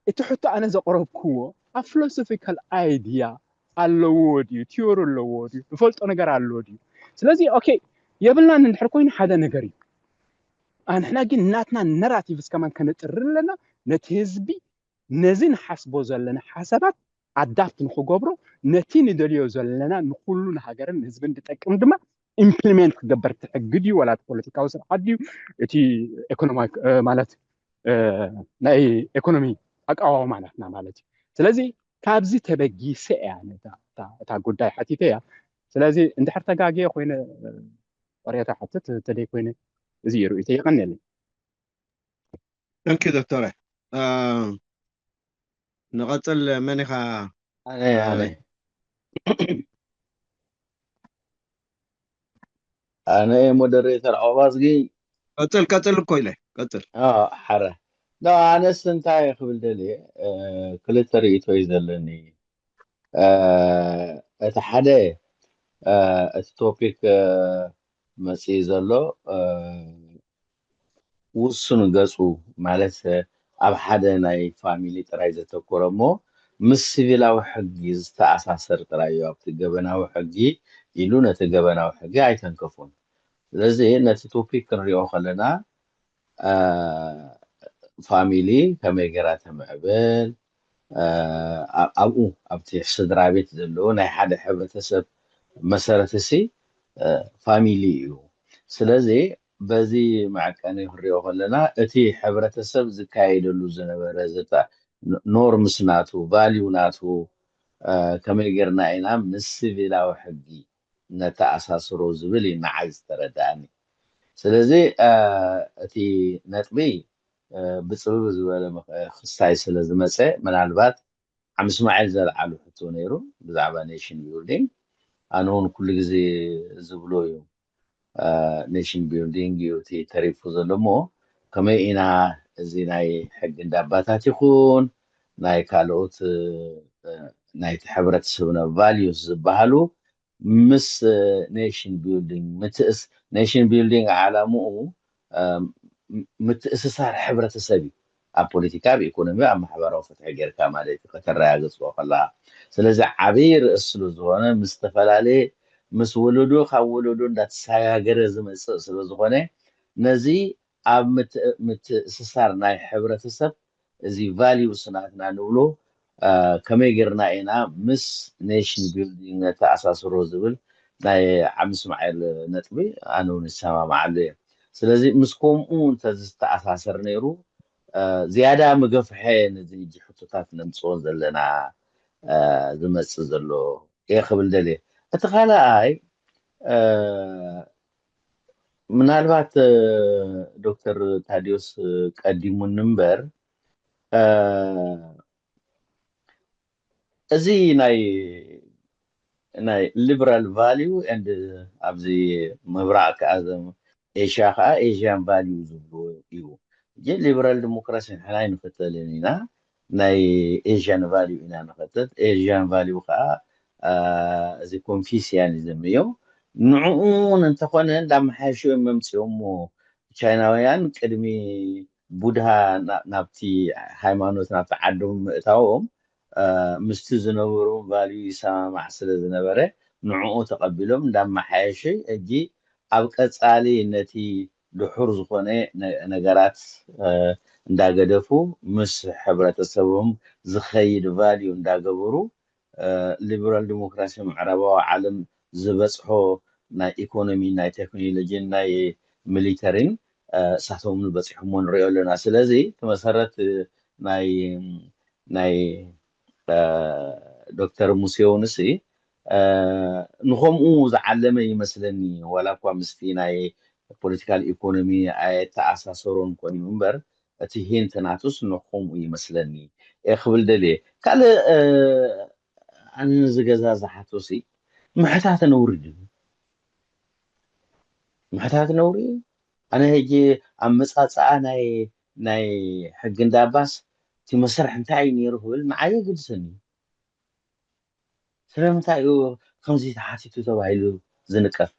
እቲ ሕቶ ኣነ ዘቕረብክዎ ኣብ ፊሎሶፊካል ኣይድያ ኣለዎ ድዩ ቲዮሪ ኣለዎ ድዩ ንፈልጦ ነገር ኣለዎ ድዩ? ስለዚ ኦኬ የብልናን እንድሕር ኮይኑ ሓደ ነገር እዩ። ኣንሕና ግን ናትና ነራቲቭስ ከማን ከነጥሪ ኣለና። ነቲ ህዝቢ ነዚ ንሓስቦ ዘለና ሓሳባት ኣዳፕት ንክገብሮ ነቲ ንደልዮ ዘለና ንኩሉ ንሃገርን ንህዝብን ዝጠቅም ድማ ኢምፕሊሜንት ክገበር እቲ ሕጊ ድዩ ዋላ እቲ ፖለቲካዊ ስርዓት ድዩ እቲ ኢኮኖሚ ማለት ናይ ኢኮኖሚ ኣቃዋውማ ናትና ማለት እዩ። ስለዚ ካብዚ ተበጊሰ እያ እታ ጉዳይ ሓቲተ እያ። ስለዚ እንድሕር ተጋግየ ኮይነ ቅሬታ ሓትት ተደይ ኮይነ እዚ እዩ ርእይቶ። የቐንየለይ። Thank you ዶክተረ። ንቐፅል መን ኢኻ? ኣነ ኣነ ኣነ ሞደሬተር ዖባዝጊ ቀፅል ቀፅል እኮ ኢለ ቀፅል። ሓረ ኣነስ እንታይ ክብል ደልየ ክልተ ርእይቶ እዩ ዘለኒ። እቲ ሓደ እቲ ቶፒክ መፅኢ ዘሎ ውሱን ገፁ ማለት ኣብ ሓደ ናይ ፋሚሊ ጥራይ ዘተኮረ እሞ ምስ ሲቪላዊ ሕጊ ዝተኣሳሰር ጥራይ እዩ። ኣብቲ ገበናዊ ሕጊ ኢሉ ነቲ ገበናዊ ሕጊ ኣይተንከፉን። ስለዚ ነቲ ቶፒክ ክንሪኦ ከለና ፋሚሊ ከመይ ገይራ ተምዕብል ኣብኡ ኣብቲ ስድራ ቤት ዘለዎ ናይ ሓደ ሕብረተሰብ መሰረትሲ ፋሚሊ እዩ። ስለዚ በዚ መዐቀኒ ክንሪኦ ከለና እቲ ሕብረተሰብ ዝካየደሉ ዝነበረ ኖርምስ ናቱ ቫልዩ ናቱ ከመይ ጌርና ኢና ምስ ሲቪላዊ ሕጊ ነተኣሳስሮ ዝብል እዩ ንዓይ ዝተረድኣኒ። ስለዚ እቲ ነጥቢ ብፅብብ ዝበለ ክስታይ ስለ ዝመፀ ምናልባት ዓም እስማዒል ዘልዓሉ ሕቶ ነይሩ ብዛዕባ ኔሽን ቢልዲንግ። ኣነ እውን ኩሉ ግዜ ዝብሎ እዩ፣ ኔሽን ቢልዲንግ እዩ እቲ ተሪፉ ዘሎ። እሞ ከመይ ኢና እዚ ናይ ሕጊ እንዳባታት ይኹን ናይ ካልኦት ናይቲ ሕብረተሰብና ቫልዩስ ዝበሃሉ ምስ ኔሽን ቢልዲንግ ምትእስ ኔሽን ቢልዲንግ ዓላምኡ ምትእስሳር ሕብረተሰብ እዩ። ኣብ ፖለቲካ፣ ኣብ ኢኮኖሚ፣ ኣብ ማሕበራዊ ፍትሒ ጌርካ ማለት እዩ ከተረጋግፅዎ ከለካ። ስለዚ ዓብይ ርእስ ስለ ዝኾነ ምስ ዝተፈላለየ ምስ ወለዶ ካብ ወለዶ እንዳተሰጋገረ ዝመፅእ ስለ ዝኾነ ነዚ ኣብ ምትእስሳር ናይ ሕብረተሰብ እዚ ቫልዩስ ናትና ንብሎ ከመይ ጌርና ኢና ምስ ኔሽን ቢልዲንግ ነተኣሳስሮ ዝብል ናይ ዓም እስማዒል ነጥቢ ኣነ እውን ይሰማማዓሉ እየ። ስለዚ ምስ ከምኡ እንተዝተኣሳሰር ነይሩ ዝያዳ ምገፍሐ ነዚ ሕጂ ሕቶታት ነምፅኦ ዘለና ዝመፅእ ዘሎ እየ ክብል ደልየ። እቲ ካልኣይ ምናልባት ዶክተር ታዲዮስ ቀዲሙኒ እምበር እዚ ናይ ናይ ሊበራል ቫልዩ ኤንድ ኣብዚ ምብራቕ ከዓ ኤሽያ ከዓ ኤዥያን ቫልዩ ዝብልዎ እዩ። ሊበራል ዲሞክራሲ ንሕና ኣይንኽተልን ኢና፣ ናይ ኤዥያን ቫልዩ ኢና ንኸተል። ኤዥያን ቫልዩ ከዓ እዚ ኮንፊሽያኒዝም እዩ። ንዕኡ እውን እንተኾነ እንዳመሓየሹ እዮም መምፅኦሞ። ቻይናውያን ቅድሚ ቡድሃ ናብቲ ሃይማኖት ናብቲ ዓዶም ምእታዎም ምስቲ ዝነበሩ ቫልዩ ይሰማማዕ ስለ ዝነበረ ንዕኡ ተቐቢሎም እንዳመሓየሸ ሕጂ ኣብ ቀፃሊ ነቲ ድሑር ዝኾነ ነገራት እንዳገደፉ ምስ ሕብረተሰቦም ዝኸይድ ቫልዩ እንዳገበሩ ሊበራል ዲሞክራሲ ምዕራባዊ ዓለም ዝበፅሖ ናይ ኢኮኖሚ ናይ ቴክኖሎጂን ናይ ሚሊተሪን እሳቶም በፂሖሞ ንሪኦ ኣለና። ስለዚ እቲ መሰረት ናይ ናይ ዶክተር ሙሴ እውን ንኸምኡ ዝዓለመ ይመስለኒ። ዋላ እኳ ምስቲ ናይ ፖለቲካል ኢኮኖሚ ኣየተኣሳሰሮን ኮይኑ እምበር እቲ ሂንት ናቱስ ንኸምኡ ይመስለኒ እየ ክብል ደልየ። ካልእ ኣነ ነዚ ገዛ ዝሓቶ ሲ ምሕታት ነውሪ ድዩ? ምሕታት ነውሪ እዩ። ኣነ ሕጂ ኣመፃፅኣ ናይ ናይ ሕጊ እንዳባስ እቲ መሰርሕ እንታይ እዩ ነይሩ ክብል ንዓይ የገድሰኒ። ስለምንታይ እዩ ከምዚ ተሓቲቱ ተባሂሉ ዝንቀፍ?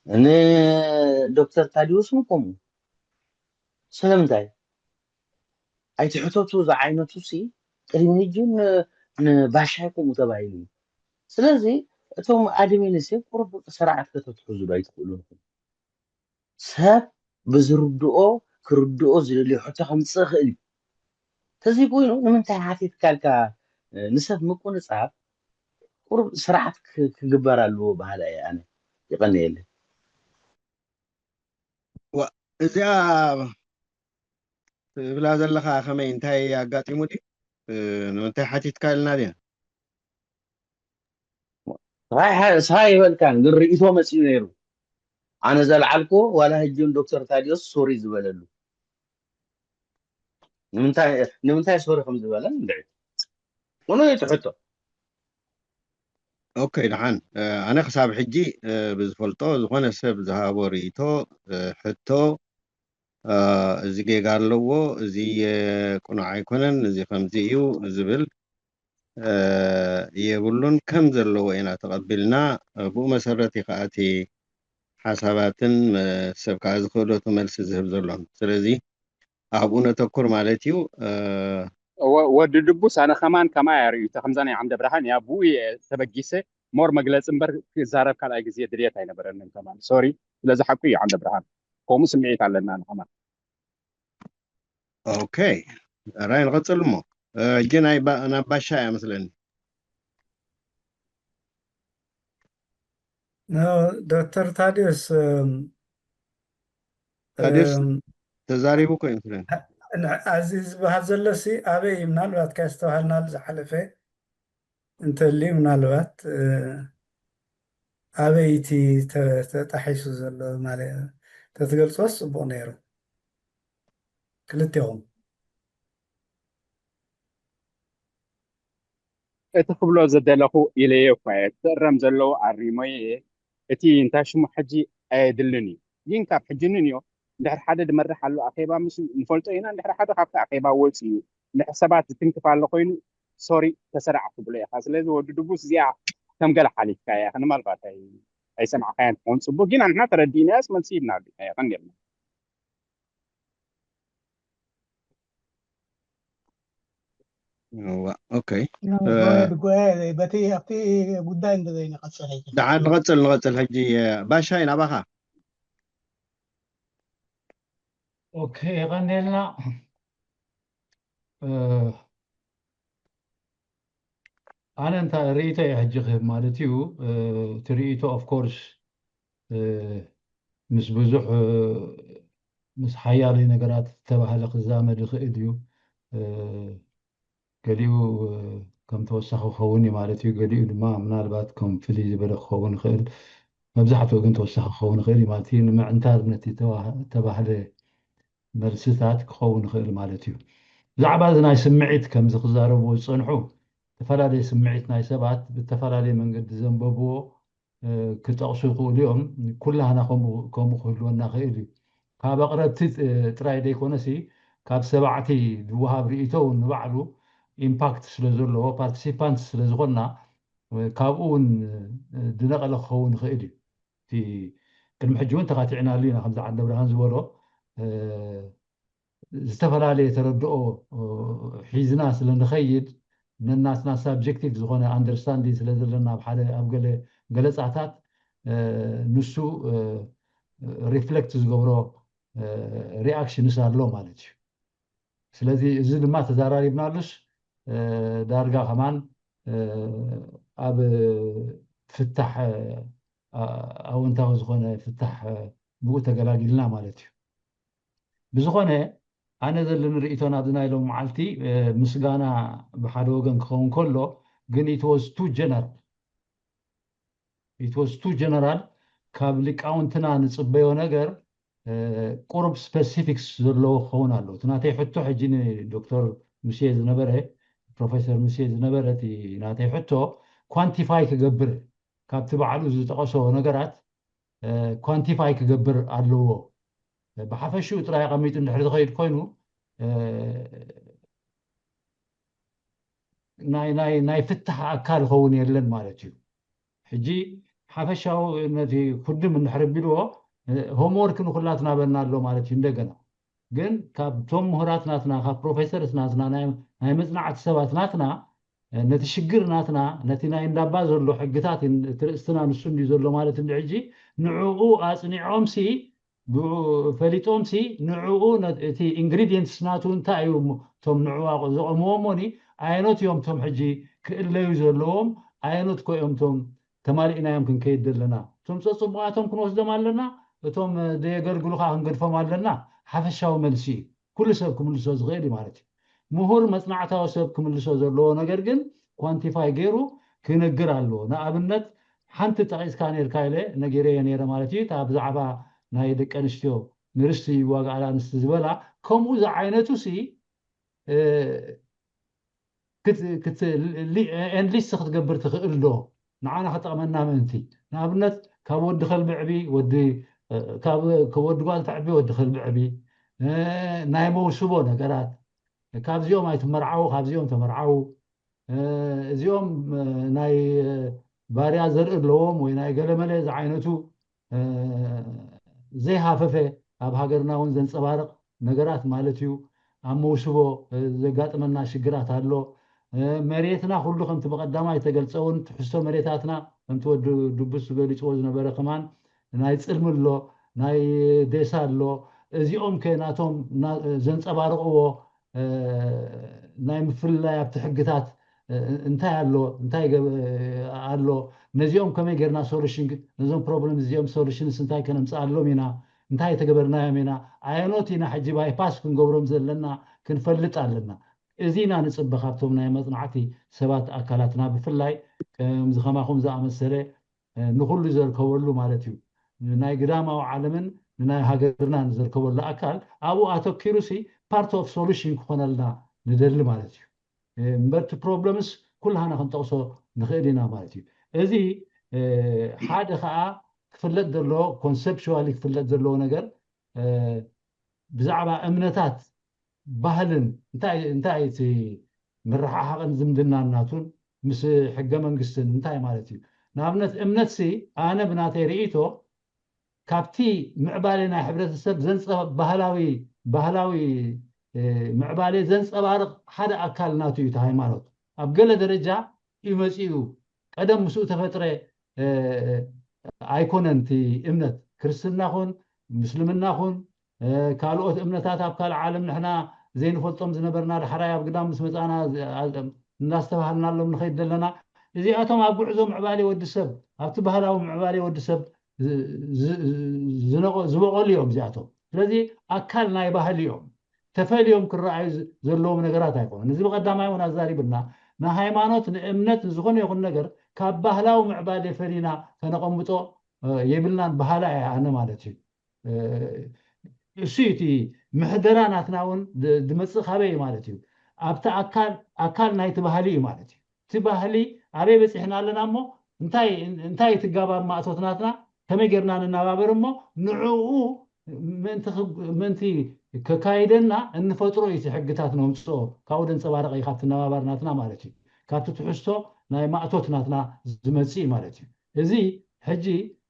ንዶክተር ታዲዎስ እውን ከምኡ። ስለምንታይ ኣይትሕተቱ ዝዓይነቱ ሲ ቅድሚ ሕጂ ንባሻይ ከምኡ ተባሂሉ እዩ። ስለዚ እቶም ኣድሚን ሲ ቁሩብ ስርዓት ከተትሕዙ ዶ ኣይትኽእሉን ኢኹም? ሰብ ብዝርድኦ ክርድኦ ዝደልዮ ሕቶ ከምፅእ ይኽእል እዩ። ተዘይ ኮይኑ ንምንታይ ሓቲትካ ኢልካ ንሰብ ምቁንፃብ ቁሩብ ስርዓት ክግበር ኣለዎ በሃላይ እየ ኣነ። ይቐንየለይ። እዚኣ ትብላ ዘለኻ ከመይ እንታይ ኣጋጢሙ ድዩ? ንምንታይ ሓቲትካ ኢልና ድያ? ስኻ ይበልካን ግን ርእይቶ መፅኡ ነይሩ። ኣነ ዘልዓልኩ ዋላ ህጂ ዶክተር ታዲዮስ ሶሪ ዝበለሉ ንምንታይ ሶሪ ከም ዝበለ ንድዒ ቁኑዕ ትሕቶ። ኦኬ ደሓን ኣነ ክሳብ ሕጂ ብዝፈልጦ ዝኾነ ሰብ ዝሃቦ ርእይቶ ሕቶ እዚ ጌጋ ኣለዎ፣ እዚ ቅኑዕ ኣይኮነን፣ እዚ ከምዚ እዩ ዝብል የብሉን። ከም ዘለዎ ኢና ተቐቢልና ብኡ መሰረት እዩ ከዓ እቲ ሓሳባትን ሰብ ከዓ ዝኽእለቱ መልሲ ዝህብ ዘሎን። ስለዚ ኣብኡ ነተኩር ማለት እዩ። ወዲ ድቡስ ኣነ ከማን ከማይ ኣርእዩ እተ ከምዛ ናይ ዓምደ ብርሃን እያ ብኡ እየ ተበጊሰ ሞር መግለፂ እምበር ክዛረብ ካልኣይ ግዜ ድልየት ኣይነበረንን ከማን ሶሪ ስለዚ ሓቁ እዩ ዓምደ ብርሃን ከምኡ ስምዒት ኣለና ንኸማን ኦኬ ራይ ንቐፅል እሞ ሕጂ ናይ ናብ ባሻ እያ መስለኒ ዶክተር ታዲዮስ ታዲዮስ ተዛሪቡ እኮ ይመስለኒ ኣዚ ዝበሃል ዘሎ ሲ ኣበይ እዩ ምናልባት ከስተባሃልና ዝሓለፈ እንተልዩ ምናልባት ኣበይቲ ተጣሒሱ ዘሎ ማለት ተትገልጾስ ጽቡቕ ነይሩ። ክልቴኹም እቲ ክብሎ ዝደለኹ ኢለዮ እኳ እየ። ክእረም ዘለዎ ኣሪሞዮ እየ። እቲ እንታይ ሽሙ ሕጂ ኣየድልን እዩ። ግን ካብ ሕጂ ንንዮ እንድሕር ሓደ ዝመርሕ ኣሎ ኣኼባ ምስ ንፈልጦ ኢና። እንድሕር ሓደ ካብቲ ኣኼባ ወፂኡ እዩ። እንድሕር ሰባት ዝትንክፍ ኣሎ ኮይኑ ሶሪ ተሰራዕ ክብሎ ኢኻ። ስለዚ ወዲ ድቡስ እዚኣ ከም ገለ ሓሊፍካ እያ። ንማልባት ኣይሰማዕካያን ትኸውን ፅቡቅ። ግን ኣንሕና ተረዲእናያስ መልሲ ይብናሉ ይኸን ኔርና። እዋ ኦኬ በቲ ኣብቲ ጉዳይ እንተዘይንቐፅል ደሓን ንቐፅል ንቐፅል ሕጂ ባሻይ ናባኻ ኦኬ የቐንየልና ኣነ እንታ ርእይቶ እየ ሕጂ ክህብ ማለት እዩ እቲ ርእይቶ of course ምስ ብዙሕ ምስ ሓያለይ ነገራት ዝተባህለ ክዛመድ ይኽእል እዩ ገሊኡ ከም ተወሳኺ ክኸውን እዩ ማለት እዩ ገሊኡ ድማ ምናልባት ከም ፍልይ ዝበለ ክኸውን ይኽእል መብዛሕትኡ ግን ተወሳኺ ክኸውን ይኽእል እዩ ማለት እዩ ንምዕንታር ነቲ ተባህለ መልስታት ክኸውን ይኽእል ማለት እዩ ብዛዕባ እዚ ናይ ስምዒት ከምዚ ክዛረብዎ ዝፀንሑ ዝተፈላለየ ስምዒት ናይ ሰባት ብዝተፈላለየ መንገዲ ዘንበብዎ ክጠቕሱ ይኽእሉ እዮም። ኩላህና ከምኡ ክህልወና ይኽእል እዩ። ካብ ኣቕረብቲ ጥራይ ዘይኮነሲ ካብ ሰባዕቲ ዝወሃብ ርእይቶ እውን ንባዕሉ ኢምፓክት ስለ ዘለዎ ፓርቲሲፓንት ስለ ዝኾንና ካብኡ እውን ዝነቐለ ክኸውን ይኽእል እዩ። እቲ ቅድሚ ሕጂ እውን ተኻቲዕናሉ ኢና ከምዚ ዓንደ ብርሃን ዝበሎ ዝተፈላለየ ተረድኦ ሒዝና ስለ ንኸይድ ነናትና ሳብጀክቲቭ ዝኾነ ኣንደርስታንዲንግ ስለ ዘለና ኣብ ሓደ ኣብ ገለ ገለፃታት ንሱ ሪፍሌክት ዝገብሮ ሪኣክሽንስ ኣሎ ማለት እዩ ስለዚ እዚ ድማ ተዛራሪብናሉስ ዳርጋ ከማን ኣብ ፍታሕ ኣወንታዊ ዝኾነ ፍታሕ ብኡ ተገላጊልና ማለት እዩ ብዝኾነ ኣነ ዘለኒ ርእቶ ናብዚ ናይ ሎም መዓልቲ ምስጋና ብሓደ ወገን ክኸውን ከሎ ግን it was too general it was too general ካብ ሊቃውንትና ንፅበዮ ነገር ቁሩብ ስፐሲፊክስ ዘለዎ ክኸውን ኣለዎ እቲ ናተይ ሕቶ ሕጂ ንዶክተር ሙሴ ዝነበረ ፕሮፌሰር ሙሴ ዝነበረ እቲ ናተይ ሕቶ ኳንቲፋይ ክገብር ካብቲ ባዕሉ ዝጠቐሶ ነገራት ኳንቲፋይ ክገብር ኣለዎ ብሓፈሽኡ ጥራይ ኣቐሚጡ እንድሕር ዝኸይድ ኮይኑ ናይ ናይ ናይ ፍታሕ ኣካል ይኸውን የለን ማለት እዩ ሕጂ ሓፈሻዊ ነቲ ኩድም እንድሕር ቢልዎ ሆምወርክ ንኩላትና በና ኣሎ ማለት እዩ እንደገና ግን ካብቶም ምሁራት ናትና ካብ ፕሮፌሰርስ ናትና ናይ መፅናዕቲ ሰባት ናትና ነቲ ሽግር ናትና ነቲ ናይ እንዳባ ዘሎ ሕግታት እቲ ርእስትና ንሱ እንዲ ዘሎ ማለት እንዲ ሕጂ ንዕኡ ኣፅኒዖምሲ ፈሊጦምሲ ንዕኡ እቲ ኢንግሪዲየንትስ ናቱ እንታይ እዩ እቶም ንዕኡ ዘቐምዎ እሞኒ ኣየኖት እዮም እቶም ሕጂ ክእለዩ ዘለዎም ኣየኖት ኮ እዮም እቶም ተማሊእናዮም ክንከይድ ዘለና እቶም ፀፅቡቃቶም ክንወስዶም ኣለና እቶም ዘየገልግሉ ከዓ ክንገድፎም ኣለና ሓፈሻዊ መልሲ እዩ ኩሉ ሰብ ክምልሶ ዝኽእል እዩ ማለት እዩ ምሁር መፅናዕታዊ ሰብ ክምልሶ ዘለዎ ነገር ግን ኳንቲፋይ ገይሩ ክነግር ኣለዎ ንኣብነት ሓንቲ ጠቂስካ ነርካ ኢለ ነጊረዮ ነረ ማለት እዩ እታ ብዛዕባ ናይ ደቂ ኣንስትዮ ንርስቲ ይዋጋኣላ ኣንስቲ ዝበላ ከምኡ ዝዓይነቱ ሲ ኤንሊስት ክትገብር ትኽእል ዶ ንዓና ክጠቕመና ምእንቲ ንኣብነት ካብ ወዲ ከልቢ ዕቢ ወዲ ካብ ወዲ ጓል ተዕቢ ወዲ ከልቢ ዕቢ ናይ መውስቦ ነገራት ካብዚኦም ኣይትመርዓው ካብዚኦም ተመርዓው እዚኦም ናይ ባርያ ዘርኢ ኣለዎም ወይ ናይ ገለመለ ዝዓይነቱ ዘይሃፈፈ ኣብ ሃገርና እውን ዘንፀባርቕ ነገራት ማለት እዩ ኣብ መውስቦ ዘጋጥመና ሽግራት ኣሎ መሬትና ኩሉ ከምቲ ብቀዳማይ ተገልፀ እውን ትሕዝቶ መሬታትና ከምቲ ወዲ ድቡስ ዝገሊፅዎ ዝነበረ ከማን ናይ ፅልሚ ኣሎ ናይ ዴሳ ኣሎ እዚኦም ከ ናቶም ዘንፀባርቅዎ ናይ ምፍልላይ ኣብቲ ሕግታት እንታይ ኣሎ እንታይ ኣሎ ነዚኦም ከመይ ጌርና ሶሉሽን ነዞም ፕሮብለም እዚኦም ሶሉሽንስ እንታይ ከነምፅኣሎም ኢና እንታይ ተገበርናዮም ኢና ኣየኖት ኢና ሕጂ ባይፓስ ክንገብሮም ዘለና ክንፈልጥ ኣለና እዚ ኢና ንፅበ ካብቶም ናይ መፅናዕቲ ሰባት ኣካላትና፣ ብፍላይ ከምዚ ከማኹም ዝኣመሰለ ንኩሉ ዘርከበሉ ማለት እዩ። ናይ ግዳማዊ ዓለምን ንናይ ሃገርና ንዘርከበሉ ኣካል ኣብኡ ኣተኪሩ ሲ part of solution ክኾነልና ንደሊ ማለት እዩ። እምበር እቲ problemስ ኩላህና ክንጠቕሶ ንኽእል ኢና ማለት እዩ። እዚ ሓደ ከዓ ክፍለጥ ዘለዎ፣ conceptually ክፍለጥ ዘለዎ ነገር ብዛዕባ እምነታት ባህልን እንታይ እቲ ምርሓሓቕን ዝምድናን ናቱን ምስ ሕገ መንግስትን እንታይ ማለት እዩ? ንኣብነት እምነትሲ ኣነ ብናተይ ርእይቶ ካብቲ ምዕባለ ናይ ሕብረተሰብ ዘንፀባ ባህላዊ ባህላዊ ምዕባለ ዘንፀባርቕ ሓደ ኣካል ናቱ እዩ። እቲ ሃይማኖት ኣብ ገለ ደረጃ እዩ መፂኡ። ቀደም ምስኡ ተፈጥረ ኣይኮነን። እቲ እምነት ክርስትና ኹን ምስልምና ኹን ካልኦት እምነታት ኣብ ካልእ ዓለም ንሕና ዘይንፈልጦም ዝነበርና ዳሕራይ ኣብ ግዳም ምስ መፃና እናስተባሃልናሎም ንኸይድ ዘለና፣ እዚኣቶም ኣብ ጉዕዞ ምዕባሌ ወዲ ሰብ ኣብቲ ባህላዊ ምዕባሌ ወዲ ሰብ ዝበቐሉ እዮም እዚኣቶም። ስለዚ ኣካል ናይ ባህሊ እዮም። ተፈልዮም ክረኣዩ ዘለዎም ነገራት ኣይኮኑን። እዚ ብቐዳማይ እውን ኣዛሪብና ንሃይማኖት ንእምነት ንዝኾነ ይኹን ነገር ካብ ባህላዊ ምዕባሌ ፈሊና ከነቐምጦ የብልናን። ባህላ እየ ኣነ ማለት እዩ። እሱ እቲ ምሕደራ ናትና እውን ዝመፅእ ካበይ ማለት እዩ። ኣብቲ ኣካል ኣካል ናይቲ ባህሊ እዩ ማለት እዩ። እቲ ባህሊ ኣበይ በፂሕና ኣለና እሞ እንታይ እንታይ እቲ ጋባብ ማእቶት ናትና ከመይ ጌርና ንናባበር እሞ ንዕኡ ምእንቲ ከካይደና እንፈጥሮ እዩ። እቲ ሕግታት ነምፅኦ ካብኡ ደንፀባረቀ እዩ ካብቲ ነባባር ናትና ማለት እዩ። ካብቲ ትሕዝቶ ናይ ማእቶት ናትና ዝመፅእ ማለት እዩ። እዚ ሕጂ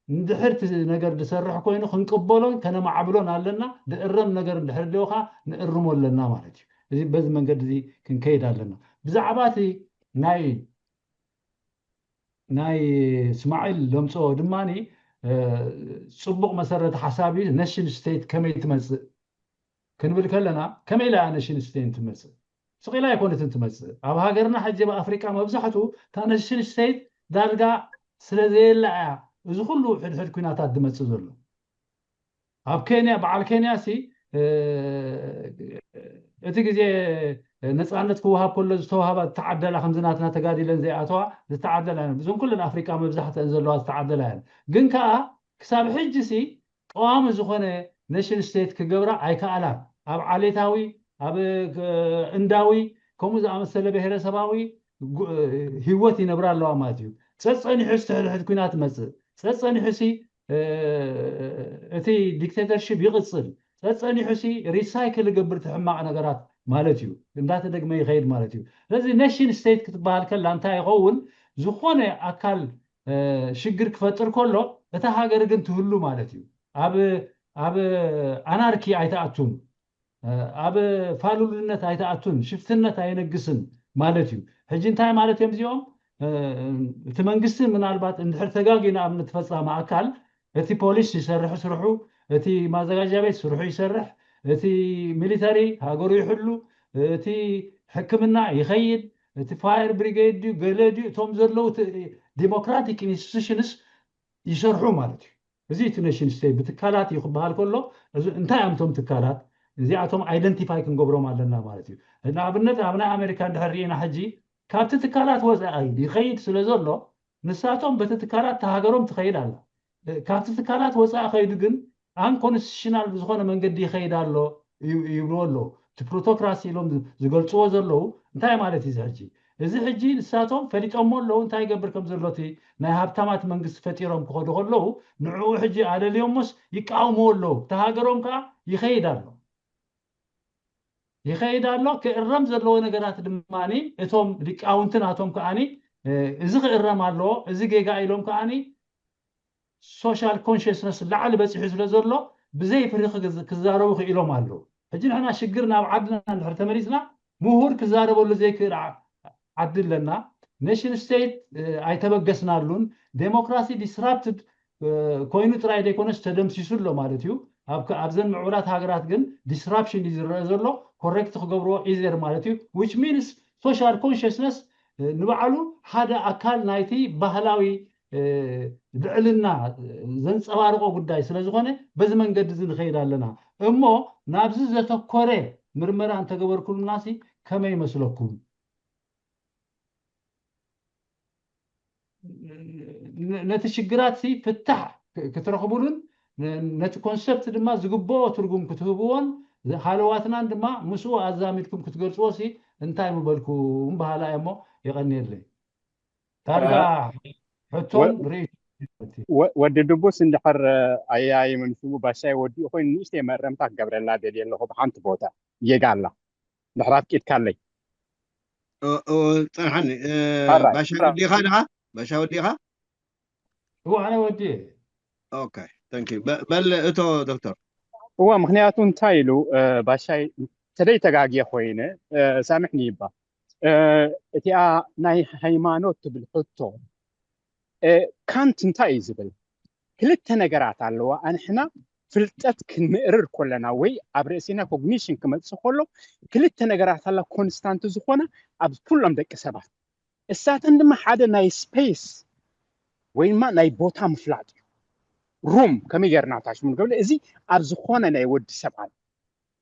እንድሕር እቲ ነገር ዝሰርሕ ኮይኑ ክንቅበሎን ከነማዕብሎን ኣለና። ዝእረም ነገር እንድሕር ኣለዎ ከዓ ንእርሞ ኣለና ማለት እዩ። እዚ በዚ መንገዲ እዚ ክንከይድ ኣለና። ብዛዕባ እቲ ናይ ናይ እስማዒል ለምፅኦ ድማ ፅቡቅ መሰረተ ሓሳብ እዩ። ነሽን ስቴት ከመይ ትመፅእ ክንብል ከለና ከመይ ኢላ ነሽን ስቴት ትመፅእ? ስቕ ኢላ ኣይኮነትን ትመፅእ። ኣብ ሃገርና ሕጂ ኣብ ኣፍሪቃ መብዛሕቱ እታ ነሽን ስቴት ዳርጋ ስለ ዘየላ እያ እዚ ኩሉ ሕድሕድ ኩናታት ዝመፅእ ዘሎ። ኣብ ኬንያ በዓል ኬንያ ሲ እቲ ግዜ ነፃነት ክወሃብ ከሎ ዝተዋሃባ ዝተዓደላ ከምዚ ናትና ተጋዲለን ዘይኣተዋ ዝተዓደላ እየን። እዞም ኩለን ኣፍሪቃ መብዛሕተን ዘለዋ ዝተዓደላ እየን። ግን ከዓ ክሳብ ሕጂ ሲ ቀዋሚ ዝኾነ ነሽን ስቴት ክገብራ ኣይከኣላን። ኣብ ዓሌታዊ ኣብ እንዳዊ ከምኡ ዝኣመሰለ ብሄረሰባዊ ህይወት ይነብራ ኣለዋ ማለት እዩ። ፀፀኒሑ ዝተሕድሕድ ኩናት መፅእ ፀፀኒሑ ሲ እቲ ዲክቴተርሽፕ ይቕፅል። ፀፀኒሑ ሲ ሪሳይክል ይገብር እቲ ሕማቕ ነገራት ማለት እዩ። እንዳተደግመ ይኸይድ ማለት እዩ። ስለዚ ነሽን ስቴት ክትበሃል ከላ እንታይ ይኸውን? ዝኾነ ኣካል ሽግር ክፈጥር ከሎ እታ ሃገር ግን ትህሉ ማለት እዩ። ኣብ ኣብ ኣናርኪ ኣይተኣቱን፣ ኣብ ፋሉልነት ኣይተኣቱን፣ ሽፍትነት ኣየነግስን ማለት እዩ። ሕጂ እንታይ ማለት እዮም እዚኦም? እቲ መንግስቲ ምናልባት እንድሕር ተጋግዩ ንኣብነት ፈፃሚ ኣካል እቲ ፖሊስ ይሰርሕ ስርሑ፣ እቲ ማዘጋጃ ቤት ስርሑ ይሰርሕ፣ እቲ ሚሊተሪ ሃገሩ ይሕሉ፣ እቲ ሕክምና ይኸይድ፣ እቲ ፋየር ብሪጌድ ድዩ ገለ ድዩ እቶም ዘለዉ ዲሞክራቲክ ኢንስቲቱሽንስ ይሰርሑ ማለት እዩ። እዚ እቲ ነሽን ስቴት ብትካላት እዩ ክበሃል ከሎ እዚ እንታይ እዮም እቶም ትካላት እዚኣቶም ኣይደንቲፋይ ክንገብሮም ኣለና ማለት እዩ። ንኣብነት ኣብ ናይ ኣሜሪካ እንድሕር ርኢና ሕጂ ካብቲ ትካላት ወፃኢ ይኸይድ ስለ ዘሎ ንሳቶም በቲ ትካላት ተሃገሮም ትኸይድ ኣላ። ካብቲ ትካላት ወፃኢ ከይዱ ግን ኣንኮንስቲሽናል ብዝኾነ መንገዲ ይኸይድ ኣሎ ይብልዎ ኣለዉ። እቲ ፕሮቶክራሲ ኢሎም ዝገልፅዎ ዘለዉ እንታይ ማለት እዩ? እዚ ሕጂ እዚ ሕጂ ንሳቶም ፈሊጦሞ ኣለዉ እንታይ ይገብር ከም ዘሎ እቲ ናይ ሃብታማት መንግስቲ ፈጢሮም ክኸዱ ከለዉ ንዕኡ ሕጂ ኣለልዮሞስ ይቃወምዎ ኣለዉ። እቲ ሃገሮም ከዓ ይኸይድ ኣሎ ይኸይድ ኣሎ። ክእረም ዘለዎ ነገራት ድማ እቶም ሊቃውንቲ ናቶም ከዓኒ እዚ ክእረም ኣለዎ፣ እዚ ጌጋ ኢሎም ከዓኒ ሶሻል ኮንሽስነስ ላዕሊ በፂሑ ስለ ዘሎ ብዘይ ፍርሂ ክዛረቡ ክኢሎም ኣለዉ። ሕጂ ንሕና ሽግር ናብ ዓድና እንድሕር ተመሊስና ምሁር ክዛረበሉ ዘይክእል ዓዲ ኣለና። ኔሽን ስቴት ኣይተበገስናሉን። ዴሞክራሲ ዲስራፕትድ ኮይኑ ጥራይ ዘይኮነስ ተደምሲሱ ኣሎ ማለት እዩ። ኣብዘን ምዕቡላት ሃገራት ግን ዲስራፕሽን እዩ ዝረአ ዘሎ። ኮሬክት ክገብርዎ ኢዘር ማለት እዩ። ዊች ሚንስ ሶሻል ኮንሽስነስ ንባዕሉ ሓደ ኣካል ናይቲ ባህላዊ ልዕልና ዘንፀባርቆ ጉዳይ ስለዝኾነ በዚ መንገዲ እዚ ንኸይድ ኣለና እሞ ናብዚ ዘተኮረ ምርመራ እንተገበርኩሉናሲ ከመይ ይመስለኩም? ነቲ ሽግራት ፍታሕ ክትረኽቡሉን ነቲ ኮንሰፕት ድማ ዝግብኦ ትርጉም ክትህብዎን ሃለዋትናን ድማ ምስኡ ኣዛሚድኩም ክትገልፅዎ ሲ እንታይ ምበልኩም በሃላ እየ እሞ የቐንየለይ። ዳርጋ ሕቶን ርእይቶ ወዲ ድቡስ እንድሕር ኣያይ ምንስሙ ባሻይ ወዲኡ ኮይኑ ንእሽተይ መእረምታ ክገብረላ ደልየ ኣለኹ። ብሓንቲ ቦታ ጌጋ ኣላ። ድሕር ኣፍቂድካለይ። ጸንሓኒ። ባሻ ወዲኻ ድኻ? ባሻ ወዲኻ? እዋ ኣነ ወዲየ። ኦኬ፣ ታንክ ዩ። በል እቶ ዶክተር። እዋ ምክንያቱ እንታይ ኢሉ ባሻይ ተደይ ተጋግየ ኮይነ ሳምሕኒ ይባ እቲኣ ናይ ሃይማኖት ትብል ሕቶ ካንት እንታይ እዩ ዝብል? ክልተ ነገራት ኣለዋ። ኣንሕና ፍልጠት ክንምእርር ከለና ወይ ኣብ ርእሲና ኮግኒሽን ክመጽእ ከሎ ክልተ ነገራት ኣላ ኮንስታንት ዝኾነ ኣብ ኩሎም ደቂ ሰባት። እሳተን ድማ ሓደ ናይ ስፔስ ወይ ድማ ናይ ቦታ ምፍላጥ እዩ። ሩም ከመይ ጌርና ታሽሙ ንገብለ እዚ ኣብ ዝኾነ ናይ ወዲ ሰብ ኣሎ።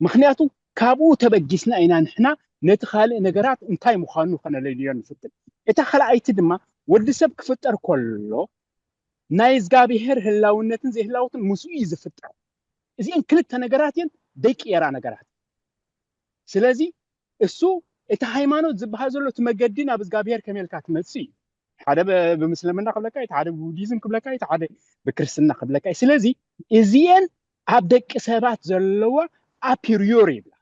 ምክንያቱ ካብኡ ተበጊስና ኢና ንሕና ነቲ ካልእ ነገራት እንታይ ምዃኑ ከነለልዮ ንፍትን። እታ ካልኣይቲ ድማ ወዲ ሰብ ክፍጠር ከሎ ናይ እግዚኣብሄር ህላውነትን ዘይህላውትን ምስኡ እዩ ዝፍጠር። እዚአን ክልተ ነገራት እየን ደቂ የራ ነገራት። ስለዚ እሱ እቲ ሃይማኖት ዝበሃል ዘሎ እቲ መገዲ ናብ እግዚኣብሄር ከመልካ ትመጽእ እዩ። ሓደ ብምስልምና ክብለካ እቲ ሓደ ብቡዲዝም ክብለካ እቲ ሓደ ብክርስትና ክብለካ። ስለዚ እዚአን ኣብ ደቂ ሰባት ዘለዋ ኣፒሪዮር ይብላ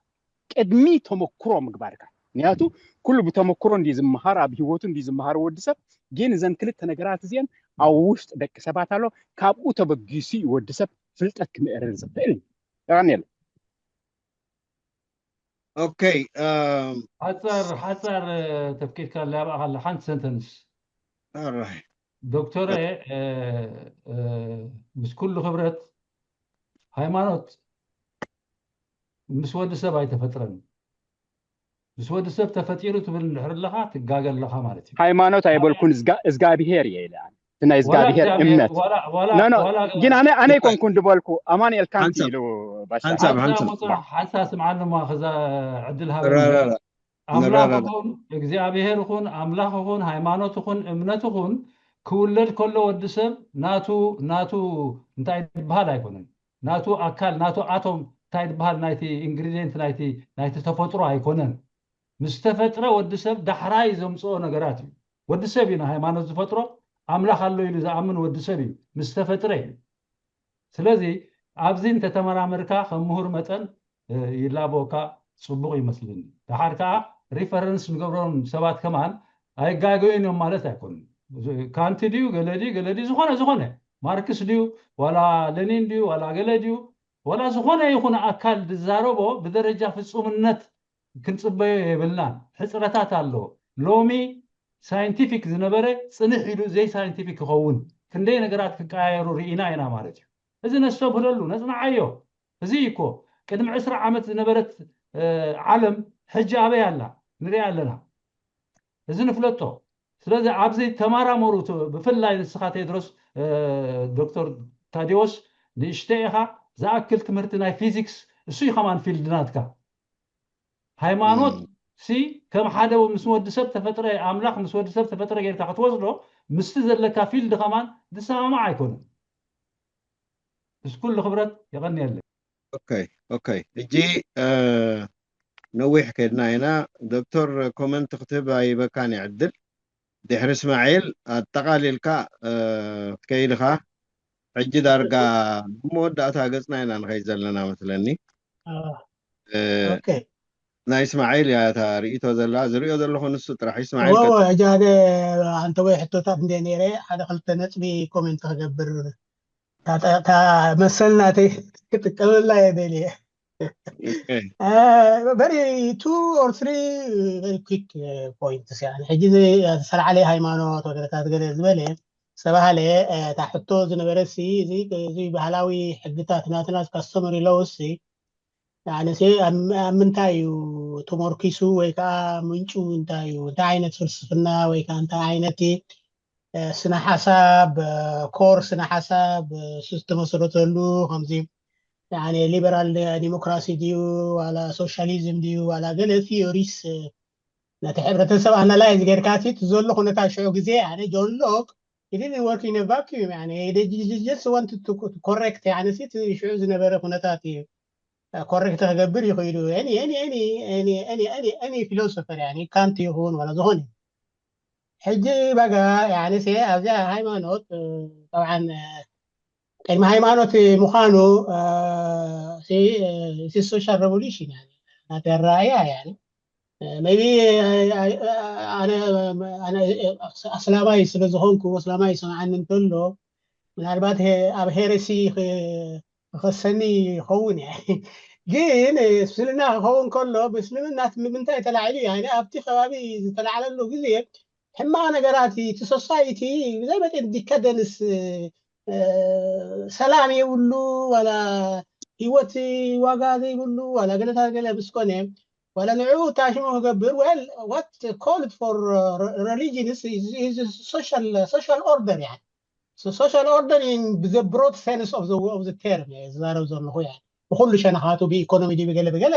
ቅድሚ ተመክሮ ምግባርካ። ምክንያቱ ኩሉ ብተመክሮ እንዲ ዝመሃር ኣብ ህይወቱ እንዲ ዝመሃር ወዲ ሰብ ግን እዘን ክልተ ነገራት እዚአን ኣብ ውሽጢ ደቂ ሰባት ኣሎ። ካብኡ ተበጊሱ እዩ ወዲ ሰብ ፍልጠት ክምእርን ዝኽእል። የቐንየለ። ኦኬ ሓፃር ሓፃር ተፍቂድካ ላብኣ ካለ ሓንቲ ሰንተንስ ዶክተረ ምስ ኩሉ ክብረት ሃይማኖት ምስ ወዲ ሰብ ኣይተፈጥረን። ምስ ወዲ ሰብ ተፈጢሩ ትብል እንድሕር ኣለኻ ትጋገ ኣለኻ ማለት እዩ። ሃይማኖት ኣይበልኩን እዝጋብሄር እየ ኢለ እቲ ናይ እግዚኣብሄር እምነት ኖ ግን ኣነ ኣነ ኣይኮንኩን ዝበልኩ ኣማኑኤል ካንት ኢሉ ባሻ ሓንሳ ስምዓኒ እሞ ከዛ ዕድል ሃበ ኣምላኽ ይኹን እግዚኣብሄር ይኹን ኣምላኽ ይኹን ሃይማኖት ይኹን እምነት ይኹን ክውለድ ከሎ ወዲ ሰብ ናቱ ናቱ እንታይ ዝበሃል ኣይኮነን። ናቱ ኣካል ናቱ ኣቶም እንታይ ዝበሃል ናይቲ ኢንግሪዲየንት ናይቲ ናይቲ ተፈጥሮ ኣይኮነን። ምስ ተፈጥረ ወዲ ሰብ ዳሕራይ ዘምፅኦ ነገራት እዩ። ወዲ ሰብ እዩ ንሃይማኖት ዝፈጥሮ፣ ኣምላኽ ኣሎ ኢሉ ዝኣምን ወዲ ሰብ እዩ ምስ ተፈጥረ እዩ። ስለዚ ኣብዚ እንተተመራመርካ ከም ምሁር መጠን ይላበወካ ፅቡቕ ይመስልኒ። ደሓር ከዓ ሪፈረንስ ንገብሮም ሰባት ከማን ኣይጋገዩን እዮም ማለት ኣይኮኑን። ካንቲ ድዩ ገለ ድዩ ገለ ድዩ ዝኾነ ዝኾነ ማርክስ ድዩ ዋላ ለኒን ድዩ ዋላ ገለ ድዩ ዋላ ዝኾነ ይኹን ኣካል ዝዛረቦ ብደረጃ ፍፁምነት ክንፅበዮ የብልናን። ሕፅረታት ኣለዎ። ሎሚ ሳይንቲፊክ ዝነበረ ፅንሕ ኢሉ ዘይሳይንቲፊክ ክኸውን ክንደይ ነገራት ክቀያየሩ ርኢና ኢና ማለት እዩ። እዚ ነስተብህለሉ ነፅንዓዮ። እዚ እኮ ቅድሚ ዕስራ ዓመት ዝነበረት ዓለም ሕጂ ኣበይ ኣላ ንሪኣ ኣለና። እዚ ንፍለጦ። ስለዚ ኣብዚ ተመራመሩ፣ ብፍላይ ንስኻ ቴድሮስ ዶክተር ታዲዎስ ንእሽተ ኢኻ ዝኣክል ትምህርቲ ናይ ፊዚክስ እሱ እዩ ከማን ፊልድ ናትካ። ሃይማኖት ሲ ከም ሓደ ምስ ወዲ ሰብ ተፈጥረ ኣምላኽ ምስ ወዲ ሰብ ተፈጥረ ጌርካ ክትወስዶ ምስቲ ዘለካ ፊልድ ከማን ዝሰማማዕ ኣይኮነን። ምስ ኩሉ ክብረት የቐንየለይ። ኦኬ ኦኬ። ሕጂ ነዊሕ ከድና ኢና። ዶክተር ኮመንት ክትህብ ኣይበካን እዩ ዕድል። ድሕሪ እስማዒል ኣጠቓሊልካ ክትከይድ ኢኻ። ሕጂ ዳርጋ መወዳእታ ገፅና ኢና ንኸይድ ዘለና መስለኒ። ናይ እስማዒል እያ እታ ርእይቶ ዘላ። ዝርእዮ ዘለኹ ንሱ ጥራሕ እዩ። እስማዒል ሕጂ ሓደ ኣንተወይ ሕቶታት እንደ ነይረ ሓደ ክልተ ነጥቢ ኮሜንት ክገብር እታ መሰል ናተይ ክጥቀመላ እየ ደልየ። Very two or three very quick points። ሕጂ ዝተላዓለ ሃይማኖት ወገለታት ገለ ዝበለ ዝተባሃለ እታ ሕቶ ዝነበረ ሲ እዚ ባህላዊ ሕግታት ናትና customary laws ሲ ኣነሲ ኣብ ምንታይ እዩ ተመርኪሱ ወይ ከዓ ምንጩ እንታይ እዩ? እንታይ ዓይነት ፍልስፍና ወይ ከዓ እንታይ ዓይነት ስነ ሓሳብ ኮር ስነ ሓሳብ ዝተመሰረተሉ ከምዚ ሊበራል ዲሞክራሲ ድዩ ዋላ ሶሻሊዝም ድዩ ዋላ ገለ ቲዮሪስ ነቲ ሕብረተሰብ ኣናላይዝ ጌርካ እቲ ዘሎ ኩነታት ሽዑ ግዜ ጆን ሎክ ዲን ወርክ ኢን ቫኪዩም ኮሬክት ሽዑ ዝነበረ ኩነታት እዩ ኮሬክት ክገብር ይኽእሉ ኒ ፊሎሶፈር ካንት ይኹን ዋላ ዝኾነ ሕጂ በጋ ያኒ ሲ ኣብዚኣ ሃይማኖት ጠብዓን ቅድሚ ሃይማኖት ምዃኑ እቲ ሶሻል ሬቮሉሽን ናተራእያ ያኒ ቢ ኣስላማይ ስለ ዝኾንኩ ኣስላማይ ይሰምዓኒ እንተሎ ምናልባት ኣብ ሄረሲ ክኸሰኒ ይኸውን እየ ግን ምስልና ክኸውን ከሎ ምስልምና ምምንታይ ተላዒሉ እዩ ኣብቲ ከባቢ ዝተላዕለሉ ግዜ ሕማቕ ነገራት እቲ ሶሳይቲ ብዘይ መጠን ዲካደንስ ሰላም የብሉ ዋላ ህይወት ዋጋ ዘይብሉ ዋላ ገለታት ገለ ምስ ኮነ ዋላ ንዕኡ ታሽሞ ክገብር well what called for religion is social order يعني social order in the broad sense of the term ዝዛረብ ዘለኹ ብኩሉ ሸነኻቱ ብኢኮኖሚ ድዩ ብገለ ብገለ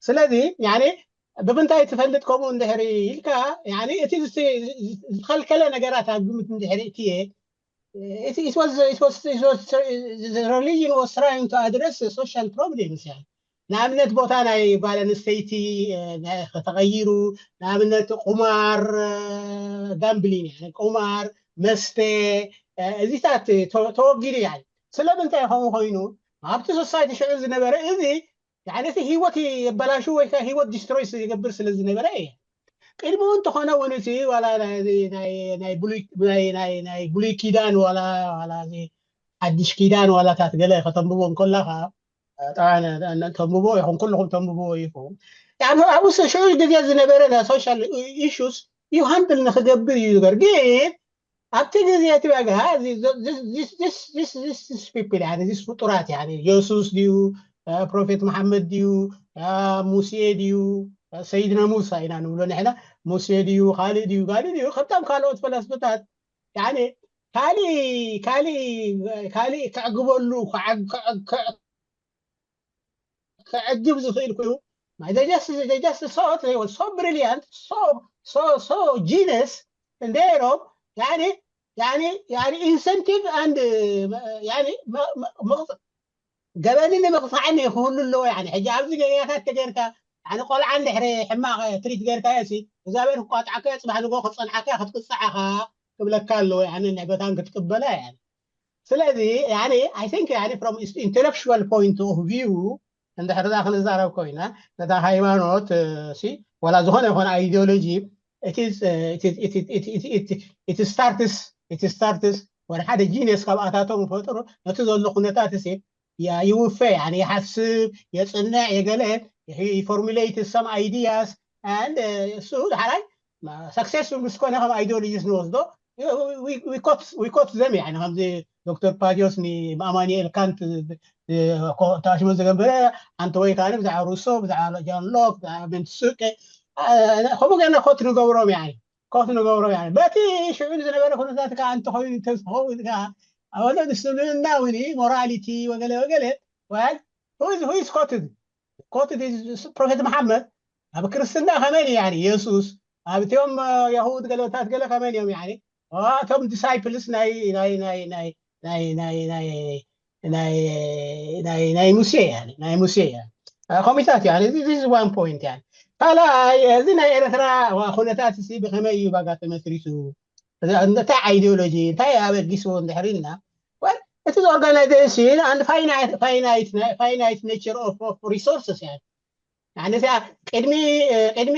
ስለዚ ብምንታይ ትፈልጥ ከምኡ እንድሕሪ ኢልካ እቲ ዝተኸልከለ ነገራት ኣብ ግምት እንድሕሪ እትየ religion was trying to address social problems ንኣብነት ቦታ ናይ ጓል ኣንስተይቲ ተቐይሩ ንኣብነት ቁማር ጋምብሊን ቁማር መስተ እዚታት ተወጊዱ ያ ስለምንታይ ከምኡ ኮይኑ ኣብቲ ሶሳይቲ ሽዑ ዝነበረ እዚ እቲ ህይወት የበላሹ ወይ ህይወት ዲስትሮይ ይገብር ስለ ዝነበረ እየ ቅድሚኡ እንተኾነ እውን እቲ ናይ ብሉይ ኪዳን ዋላ ሓድሽ ኪዳን ዋላታት ገለ ከተንብቦ እንከላኻ ተንብቦ ይኹን ኩልኹም ተንብቦ ይኹን ኣብኡ ሽዑ ግዜ ዝነበረ ናይ ሶሻል ኢሹስ እዩ ሃንድል ንክገብር እዩ ዝገር ግን ኣብቲ ግዜ እቲ በጋ people ዚስ ፍጡራት የሱስ ድዩ ፕሮፌት መሓመድ ድዩ ሙሴ ድዩ ሰይድና ሙሳ ኢና ንብሎ ንሕና ሙሴ ድዩ ካልእ ድዩ ካልእ ድዩ ከምቶም ካልኦት ፈላስፈታት ካልእ ካልእ ካልእ ከዕግበሉ ከዕግብ ዝኽእል ኮይኑ just thought they were so brilliant so so so genius እንዴሮም ያኒ ያኒ ያኒ incentive and ያኒ ገበኒ ንምቕፃዕን ክህሉ ኣለዎ ያኒ ሕጂ ኣብዚ ገበያታት ተገይርካ ያኒ ቆልዓ እንድሕሪ ሕማቕ ትሪት ገይርካ ሲ እግዚኣብሔር ክቋጥዓካ ፅባሕ ንጎ ክፀንዓካ ክትቅፃዓኻ ክብለካ ኣለዎ ያኒ ንዕበታን ክትቅበላ ያኒ ስለዚ ያኒ I think ያኒ from intellectual point of view እንድሕር ዛ ክንዛረብ ኮይና ነታ ሃይማኖት ሲ ወላ ዝኾነ ይኾነ ideology it starts it starts ወደ ሓደ genius ካብ ኣታቶም ፈጥሩ ነቲ ዘሎ ኩነታት ሲ ይውፈ ያኒ ይሓስብ የፅንዕ የገለ formulate some ideas and እሱ ሓራይ successful ምስ ኮነ ከም ideologies ንወስዶ we quote them يعني ከምዚ ዶክተር ፓዲዮስ ንኣማኑኤል ካንት ተኣሽሞ ዝገበረ ኣንተ ወይ ካነ ብዛዕባ ሩሶ ብዛዕባ ጃን ሎክ ብዛዕባ መንትሱቀ ከምኡ ገና ኮት ንገብሮም يعني ኮት ንገብሮም يعني በቲ ሽዑ ዝነበረ ኩነታት ከዓ እንተኮይኑ እንተዝኸውን ከዓ ኣወለ ምስልምና እውን ሞራሊቲ ወገለ ወገለ well who is quoted quoted is ፕሮፌት መሓመድ ኣብ ክርስትና ከመን ያኒ የሱስ ኣብቲኦም የሁድ ገለታት ገለ ከመን እዮም ያኒ እቶም disciples ናይ ናይ ናይ ናይ ናይ ናይ ናይ ናይ ናይ ሙሴ ያኒ ናይ ሙሴ ያኒ ኮሚታት ያኒ this is one point ያኒ ካልኣይ እዚ ናይ ኤርትራ ኩነታት ሲ ብከመይ እዩ ባጋ ተመስሪቱ እንታይ ideology እንታይ ኣበጊስዎ እንድሕር ኢልና እቲ organization and finite finite finite nature of resources يعني يعني ቅድሚ ቅድሚ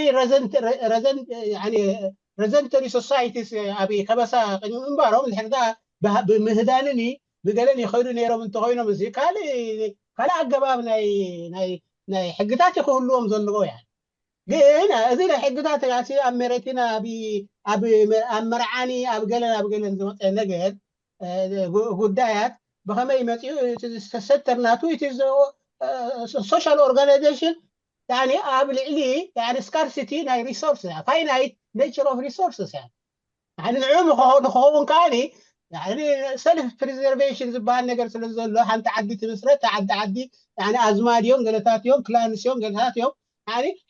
ረዘንተሪ ሶሳይቲስ ኣብ ከበሳ ቅድሚ ምንባሮም ድሕርዳ ብምህዳንን ብገለን ይኸዱ ነይሮም እንተኮይኖም እዚ ካልእ ካልእ ኣገባብ ናይ ናይ ናይ ሕግታት ክህልዎም ዘለዎ ያ ግን እዚ ናይ ሕግታት ራሲ ኣብ መሬትና ኣብ ኣብ መርዓኒ ኣብ ገለን ኣብ ገለን ዝመፀ ነገር ጉዳያት ብኸመይ መፂኡ ዝተሰተር ናቱ እቲ social organization يعني ኣብ ልዕሊ يعني scarcity ናይ resource finite nature of resources يعني ንዕኡ ንክኸውን ከዓኒ ሰልፍ ፕሪዘርቬሽን ዝበሃል ነገር ስለ ዘሎ ሓንቲ ዓዲ ትምስረት ሓንቲ ዓዲ ኣዝማድ እዮም ገለታት እዮም ክላንስ እዮም ገለታት እዮም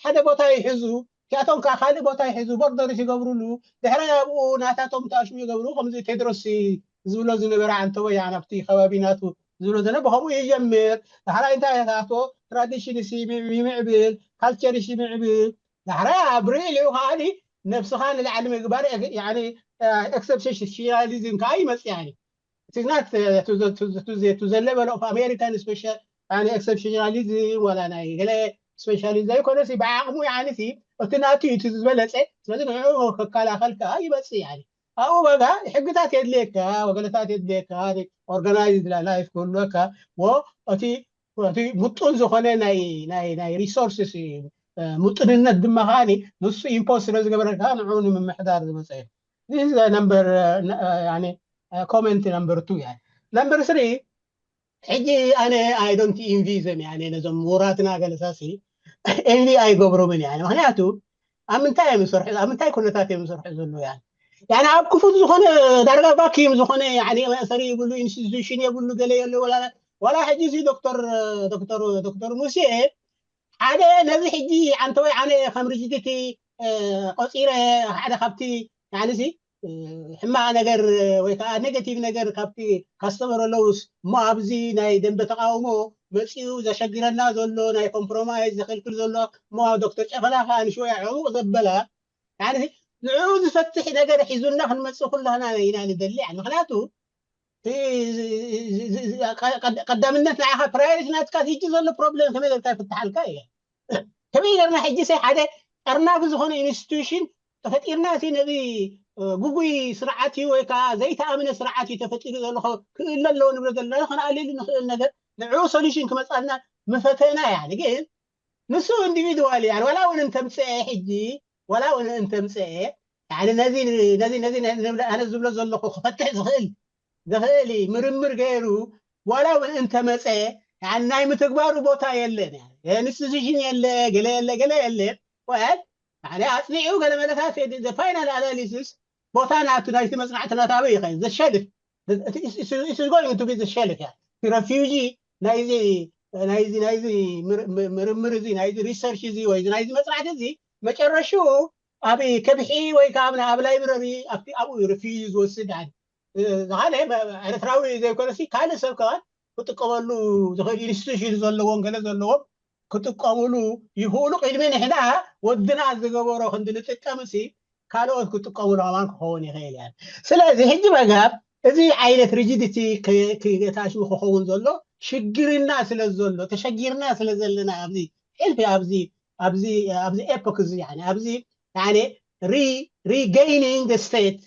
ሓደ ቦታ ይሕዙ እቲኣቶም ከዓ ካልእ ቦታ ይሕዙ ቦርደርስ ይገብሩሉ ድሕራይ ኣብኡ ናታቶም ተኣሽሙ ይገብሩ ከምዚ ቴድሮስ ዝብሎ ዝነበረ ዓንተወ ያ ናብቲ ከባቢ ናቱ ዝብሎ ዘነ ብከምኡ ይጀምር ዳሕራይ እንታይ ኣቶ ትራዲሽን ይምዕብል ካልቸር ይምዕብል ዳሕራይ ኣብ ሪል እዩ ከዓ ነብስኻ ንላዕሊ ምግባር ኤክሰፕሽናሊዝም ከዓ ይመፅእ ያኒ እቲ ናት ቱ ዘ ሌቨል ኦፍ ኣሜሪካን ስፔሻል ያኒ ኤክሰፕሽናሊዝም ዋላ ናይ ገለ ስፔሻሊዝም ዘይኮነሲ ብዓቕሙ ያኒ እቲ ናቱ እዩ እቲ ዝበለፀ ስለዚ ንዕኡ ከከላኸል ከዓ ይመፅእ ያኒ ኣብኡ ዋጋ ሕግታት የድልየካ ወገለታት የድልየካ ኦርጋናይዝ ላይፍ ክህልወካ ወ እቲ እቲ ምጡን ዝኾነ ናይ ናይ ናይ ሪሶርስስ እዩ ምጡንነት ድማ ከዓኒ ንሱ ኢምፖዝ ስለ ዝገበረካ ንዑ ንምምሕዳር ዝመፀ እዩ ነምበር ኮመንት ነምበር ቱ ያ ነምበር ስሪ ሕጂ ኣነ ኣይ ዶንት ኢንቪ ዘም ያ ነዞም ምሁራትና ገለሳሲ ኤንቪ ኣይገብሮምን ያ ምክንያቱ ኣብ ምንታይ እዮም ዝሰርሑ ኣብ ምንታይ ኩነታት እዮም ዝሰርሑ ዘለዉ ያ ያኒ ኣብ ክፉት ዝኾነ ዳርጋ ቫኪዩም ዝኾነ ያኒ መእሰሪ የብሉ ኢንስቲቱሽን የብሉ ገለ የለ ወላ ወላ ሕጂ እዚ ዶክተር ዶክተር ዶክተር ሙሴ ሓደ ነዚ ሕጂ ኣንተ ወይ ኣነ ከም ርጅድቲ ቆፂረ ሓደ ካብቲ ያኒ እዚ ሕማቕ ነገር ወይ ከዓ ኔጋቲቭ ነገር ካብቲ ካስተመር ኣለውስ እሞ ኣብዚ ናይ ደንበ ተቃውሞ መፂኡ ዘሸግረና ዘሎ ናይ ኮምፕሮማይዝ ዘክልክል ዘሎ እሞ ዶክተር ጨፈላ ከዓ ንሽወያ ዕሙቕ ዘበላ ንዕኡ ዝፈትሕ ነገር ሒዙና ክንመፅእ ኩላና ኢና ንደሊ ምክንያቱ ቀዳምነት ንዓኻ ፕራዮሪቲ ናትካ ሕጂ ዘሎ ፕሮብለም ከመይ ጌርካ ይፍትሓልካ እየ ከመይ ጌርና ሕጂ ሰይ ሓደ ጠርናፊ ዝኾነ ኢንስቲቱሽን ተፈጢርና እቲ ነዚ ጉጉይ ስርዓት እዩ ወይ ከዓ ዘይተኣምነ ስርዓት እዩ ተፈጢሩ ዘሎ ክእለ ኣለዎ ንብሎ ዘለና ከነኣልየሉ ንኽእል ነገር ንዕኡ ሶሉሽን ክመፃልና ምፈተና እያ ግን ንሱ ኢንዲቪድዋል እያ ዋላ እውን እንተምፅአ ሕጂ ዋላ እውን እንተምፅአ ነዚ ነዚ ነዚ ኣነ ዝብሎ ዘለኹ ክፈትሕ ዝኽእል ዝኽእል ምርምር ገይሩ ዋላ እውን እንተመፀ ናይ ምትግባሩ ቦታ የለን ኢንስቲቱሽን የለ ገለ የለ ገለ የለ ወል ሓደ ኣፅኒዑ ገለ መለታት ፋይናል ኣናሊሲስ ቦታ ናቱ ናይቲ መፅናዕቲ ናት ኣበይ ይኸ ዘሸልፍ going to be the shelf ያ ረፊጂ ናይዚ ናይዚ ናይዚ ምርምር እዚ ናይዚ ሪሰርች እዚ ወይ ናይዚ መፅናዕቲ እዚ መጨረሽኡ ኣብ ከብሒ ወይ ከዓ ኣብ ላይብረሪ ኣብኡ ሪፊውጂ ዝወስድ ዝካነ ኤርትራዊ ዘይኮነሲ ካልእ ሰብ ከማን ክጥቀመሉ ዝኽእል ኢንስቲቱሽን ዘለዎም ገለ ዘለዎም ክጥቀምሉ ይኽእሉ ቅድሚ ንሕና ወድና ዝገበሮ ክንዲ ንጥቀምሲ ካልኦት ክጥቀምሉ ከማን ክኸውን ይኽእል እያ ስለዚ ሕጂ መጋብ እዚ ዓይነት ሪጂዲቲ ከታሽሙ ክኸውን ዘሎ ሽግርና ስለ ዘሎ ተሸጊርና ስለ ዘለና ኣብዚ ሕልፊ ኣብዚ ኣብዚ ኣብዚ ኤፖክ እዚ ኣብዚ ሪገይኒንግ ስቴት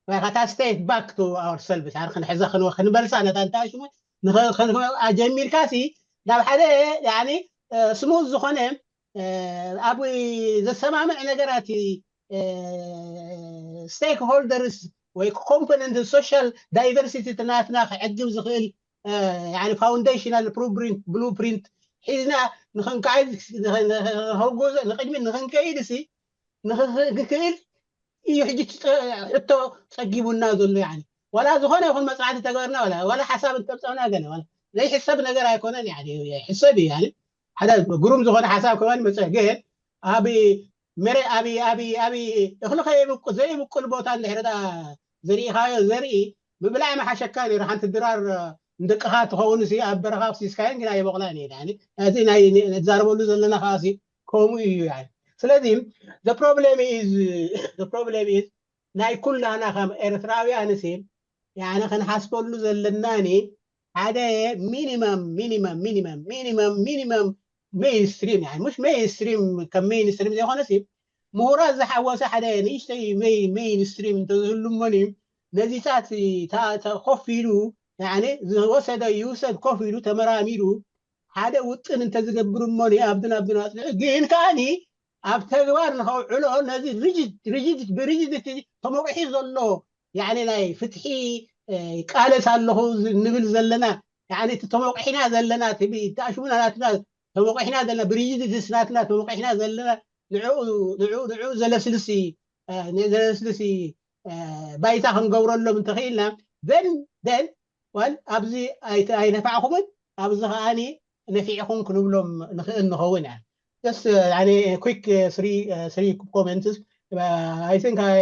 ወይ ከታ ስቴት ባክ ቱ ኣወር ሰልቭስ ክንሕዛ ክንበልሳ ነታ እንታይ ሽሙ ኣጀሚርካ ሲ ናብ ሓደ ስሙዝ ዝኾነ ኣብ ዘሰማምዕ ነገራት ስቴክ ሆልደርስ ወይ ኮምፖነንት ሶሻል ዳይቨርሲቲ ናትና ክዕግብ ዝኽእል ፋውንዴሽናል ብሉፕሪንት ሒዝና ንክንካይድ ንቅድሚት ንክንከይድ ሲ ንክክእል እዩ ሕጂ ሕቶ ፀጊቡና ዘሎ ያ ዋላ ዝኾነ ይኹን መፅናዕቲ ተገበርና ዋላ ሓሳብ እንተምፀና ገለ ዘይሕሰብ ነገር ኣይኮነን ሕሰብ እዩ ሓደ ግሩም ዝኾነ ሓሳብ ከማን መፀ ግን ኣብ መረ ኣብ ኣብ ኣብ እኽሊ ከይብቁ ዘይብቁል ቦታ እንድሕር ዘሪኢኻዮ ዘርኢ ምብላዕ መሓሸካ ነይሩ ሓንቲ ድራር ንደቅኻ ትኸውን ኣብ በረኻ ክሲስካዮን ግን ኣይበቕላን እየ እዚ ናይ ንዛረበሉ ዘለና ከዓ ከምኡ እዩ ስለዚ problem is problem is ናይ ኩላና ከም ኤርትራውያን ሲ ያነ ክንሓስበሉ ዘለናኒ ሓደ ሚኒመም ሚኒመም ሚኒመም ሚኒመም ሚኒመም ሜይንስትሪም ያ ሙሽ ሜይንስትሪም ከም ሜይንስትሪም ዘይኮነ ሲ ምሁራት ዝሓወሰ ሓደ ንእሽተይ ሜይንስትሪም እንተዝህሉ እሞኒ ነዚታት ኮፍ ኢሉ ዝወሰደ ይውሰድ ኮፍ ኢሉ ተመራሚሩ ሓደ ውጥን እንተዝገብር እሞኒ ኣብድን ኣብድን ኣፅንዑ ግን ከዓኒ ኣብ ተግባር ንኸውዕሎ ነዚ ብሪጅድ ተመቑሒ ዘሎ ያኒ ናይ ፍትሒ ቃለስ ኣለኹ ንብል ዘለና ያኒ እቲ ተመቑሒና ዘለና ተኣሽሙና ናትና ተመቑሒና ዘለና ብሪጅድስ ናትና ተመቑሒና ዘለና ንዕኡ ዘለስልሲ ዘለስልሲ ባይታ ክንገብረሎም እንተኽኢልና then then well ኣብዚ ኣይተ- ኣይነፋዕኹምን፣ ኣብዚ ከዓኒ ነፊዕኹም ክንብሎም ንኽእል ንኸውን። ያ just quick three comments. I think I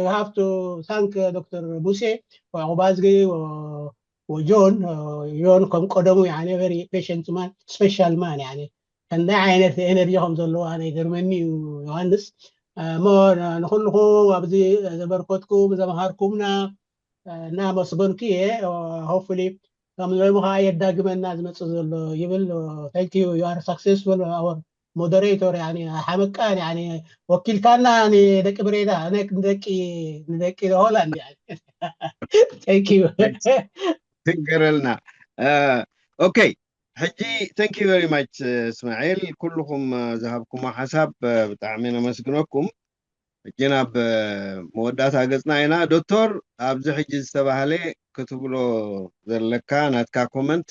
have to thank Dr. ሙሴ ወዕቑባዝጊ ወጆን። ዮን ከም ቀደሙ ያኒ very patient man, special man ያኒ። ከንደይ ዓይነት ኤነርጂ ከም ዘለዎ ኣነ ይገርመኒ እዩ። ዮሃንስ፣ እሞ ንኩልኩም ኣብዚ ዘበርከትኩም ዘምሃርኩምና እናመስገንኩ እየ። Hopefully ከም ሎሚ ከዓ የዳግመና ዝመፅእ ዘሎ ይብል። Thank you, you are successful, our moderator. ያኒ ሓመቃን ያኒ ወኪልካና ንደቂ ብሬዳ፣ ንደቂ ንደቂ ሆላንድ። Thank you. ትንገረልና። ኦኬ፣ ሕጂ thank you very much እስማዒል፣ ኩልኹም ዝሃብኩሞ ሓሳብ ብጣዕሚ ነመስግነኩም። ሕጂ ናብ መወዳእታ ገፅና ኢና። ዶክተር፣ ኣብዚ ሕጂ ዝተባህለ ክትብሎ ዘለካ ናትካ ኮመንት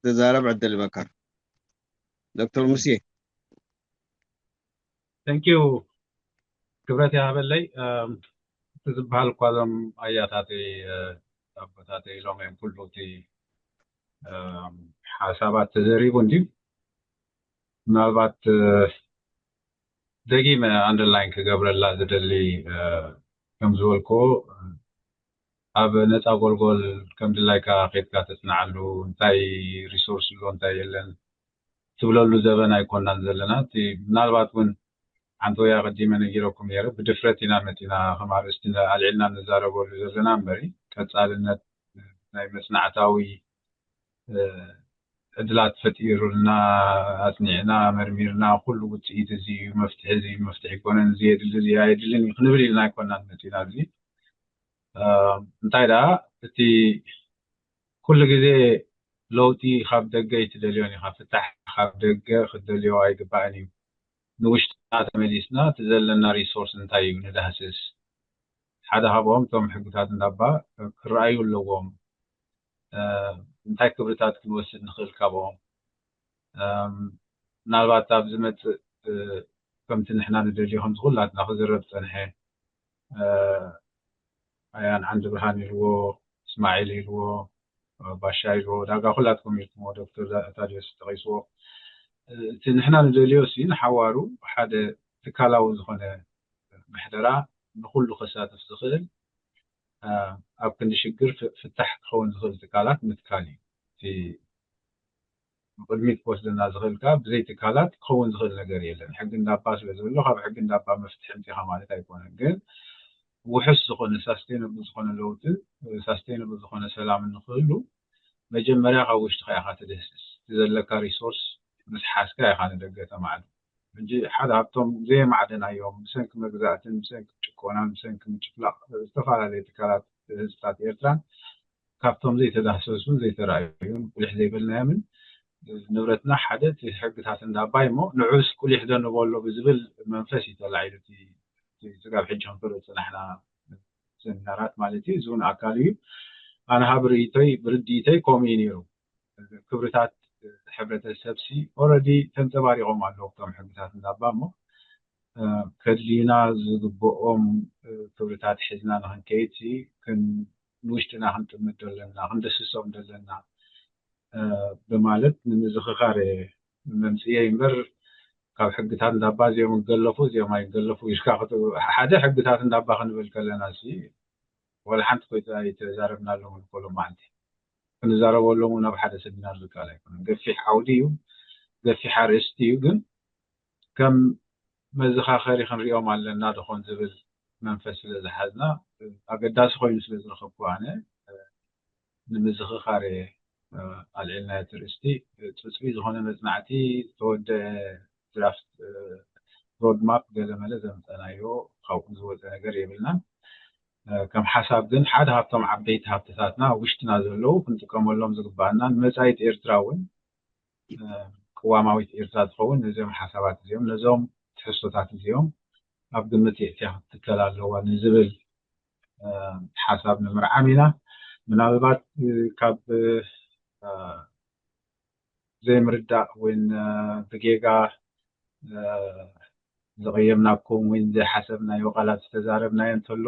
ትዛረብ ዕድል ይበካ። ዶክተር ሙሴ። Thank you። ክብረት ይሃበለይ። እቲ ዝበሃል እኳ እዞም ኣያታተይ ኣቦታተይ ኢሎም እዮም ኩሉ እቲ ሓሳባት ተዘሪቡ እንድዩ። ምናልባት ደጊመ underline ክገብረላ ዝደሊ ከም ዝበልክዎ ኣብ ነፃ ጎልጎል ከም ድላይካ ከይድካ ተፅንዓሉ እንታይ resource ኣሎ እንታይ የለን ትብለሉ ዘበን ኣይኮናን ዘለና። እቲ ምናልባት እውን ሓንቲ ወይ ኣቐዲመ ነጊረኩም ነይረ፣ ብድፍረት ኢና መፂና ከም ኣርእስቲ ኣልዒልና ንዛረበሉ ዘለና እምበሪ ቀፃልነት ናይ መፅናዕታዊ ዕድላት ፈጢሩልና ኣፅኒዕና መርሚርና ኩሉ ውፅኢት እዚ እዩ መፍትሒ እዚ እዩ መፍትሒ ኣይኮነን እዚ የድሊ እዚ ኣየድልን እዩ ክንብል ኢልና ኣይኮናን መፂና። እዚ እንታይ ደኣ እቲ ኩሉ ግዜ ለውጢ ካብ ደገ ኣይትደልዮን ኢኻ። ፍታሕ ካብ ደገ ክትደልዮ ኣይግባእን እዩ። ንውሽጥና ተመሊስና እቲ ዘለና resource እንታይ እዩ ንዳህስስ። ሓደ ካብኦም እቶም ሕግታት እንዳባ ክረኣዩ ኣለዎም። እንታይ ክብርታት ክንወስድ ንኽእል ካብኦም። ምናልባት ኣብ ዝመፅእ ከምቲ ንሕና ንደልዮ ከምዚ ኩላትና ክዝረብ ፀንሐ ኣያን ዓንዲ ብርሃን ኢልዎ፣ እስማዒል ኢልዎ፣ ባሻ ኢልዎ፣ ዳርጋ ኩላትኩም ኢልኩምዎ፣ ዶክተር ታዲዮስ ጠቒስዎ። እቲ ንሕና ንደልዮ ሲ ንሓዋሩ ሓደ ትካላዊ ዝኾነ ምሕደራ ንኹሉ ከሳትፍ ዝኽእል ኣብ ክንዲ ሽግር ፍታሕ ክኸውን ዝኽእል ትካላት ምትካል እዩ። እቲ ንቕድሚት ክወስደና ዝኽእል ከዓ ብዘይ ትካላት ክኸውን ዝኽእል ነገር የለን። ሕጊ እንዳባ ስለ ዘሎ ካብ ሕጊ እንዳባ መፍትሒ ኣምፂኻ ማለት ኣይኮነን። ግን ውሑስ ዝኾነ sustainable ዝኾነ ለውጥን sustainable ዝኾነ ሰላምን ንኽህሉ መጀመርያ ካብ ውሽጥኻ ኢኻ ትድህስስ። እቲ ዘለካ resource ምስ ሓዝካ ኢኻ ንደገ ተማዕዱ። ሕጂ ሓደ ካብቶም ዘየማዕደናዮም ብሰንኪ መግዛእትን ብሰንኪ ጭቆናን ብሰንኪ ምጭፍላቕ ዝተፈላለዩ ትካላት ህዝብታት ኤርትራን ካብቶም ዘይተዳህሰሱን ዘይተራእዩን ቁሊሕ ዘይበልናዮምን ንብረትና ሓደ እቲ ሕግታት እንዳባይ እሞ ንዑስ ቁሊሕ ዶ ንበሎ ብዝብል መንፈስ እዩ ተላዒሉ እቲ ስጋብ ሕጂ ክንፈልጥ ዝፀናሕና ሰሚናራት ማለት እዩ። እዚ እውን ኣካል እዩ። ኣነ ሃብ ርእይቶይ ብርድኢተይ ከምኡ እዩ ነይሩ። ክብርታት ሕብረተሰብ ሲ already ተንፀባሪቖም ኣለዉ እቶም ሕግታት እንዳባ እሞ ከድልዩና ዝግብኦም ክብርታት ሒዝና ንክንከይድ ሲ ንውሽጥና ክንጥምት ደለና ክንደስሶም ደለና ብማለት ንምዝኽኻር መምፅየ እምበር ካብ ሕግታት እንዳባ እዚኦም ይገለፉ እዚኦም ኣይገለፉ ኢልካ ሓደ ሕግታት እንዳባ ክንብል ከለና ሲ ወላ ሓንቲ ኮይታ ኣይተዛረብናሎም ንኮሎም ማዓንቲ ክንዛረበሎም እውን ኣብ ሓደ ሰሚናር ዝከኣል ኣይኮነን። ገፊሕ ዓውዲ እዩ፣ ገፊሕ ኣርእስቲ እዩ። ግን ከም መዘኻኸሪ ክንሪኦም ኣለና ድኾን ዝብል መንፈስ ስለ ዝሓዝና ኣገዳሲ ኮይኑ ስለ ዝረኸብኩ ኣነ ንምዝኽኻር ኣልዒልና እቲ ርእስቲ ፅፁይ ዝኾነ መፅናዕቲ ዝተወደ ድራፍት ሮድማፕ ገለመለ ዘምፀናዮ ካብኡ ዝወፀ ነገር የብልናን። ከም ሓሳብ ግን ሓደ ካብቶም ዓበይቲ ሃብትታትና ውሽጥና ዘለዉ ክንጥቀመሎም ዝግባኣና ንመፃኢት ኤርትራ እውን ቅዋማዊት ኤርትራ ትኸውን ነዚኦም ሓሳባት እዚኦም ነዞም ትሕዝቶታት እዚኦም ኣብ ግምት የእትያ ክትትከል ኣለዋ ንዝብል ሓሳብ ንምርዓም ኢና። ምናልባት ካብ ዘይምርዳእ ወይ ብጌጋ ዝቐየምናኩም ወይ ዘይሓሰብናዮ ቃላት ዝተዛረብናዮ እንተሎ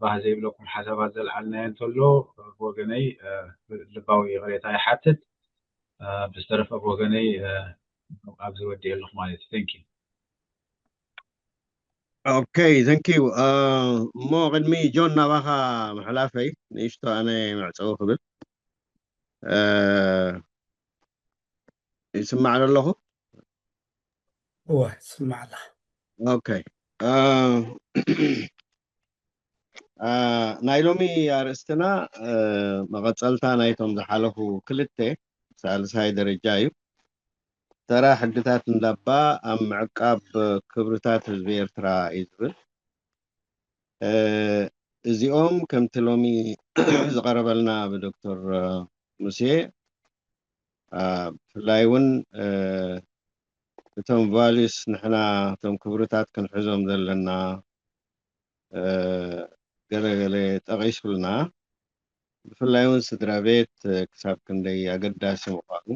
ባህ ዘይብለኩም ሓሳባት ዘልዓልናዮ እንተሎ፣ ብወገነይ ልባዊ ይቕሬታ ይሓትት። ብዝተረፈ ብወገነይ ኣብዚ ወዲኤ ኣለኹ ማለት እዩ። Thank you። ኦኬ፣ thank you። እሞ ቅድሚ ጆን ናባኻ ምሕላፈይ ንእሽቶ ኣነ መዕፀዊ ክብል ይስማዕ ኣለኹ? እወ፣ ይስማዕ ኣላ። ኦኬ። ናይ ሎሚ ኣርእስትና መቐፀልታ ናይቶም ዝሓለፉ ክልተ ሳልሳይ ደረጃ እዩ። ተራ ሕግታት እንዳባ ኣብ ምዕቃብ ክብርታት ህዝቢ ኤርትራ እዩ ዝብል። እዚኦም ከምቲ ሎሚ ዝቐረበልና ብዶክተር ሙሴ፣ ብፍላይ እውን እቶም ቫሉስ ንሕና እቶም ክብርታት ክንሕዞም ዘለና ገለገለ ጠቒሱልና። ብፍላይ እውን ስድራ ቤት ክሳብ ክንደይ ኣገዳሲ ምዃኑ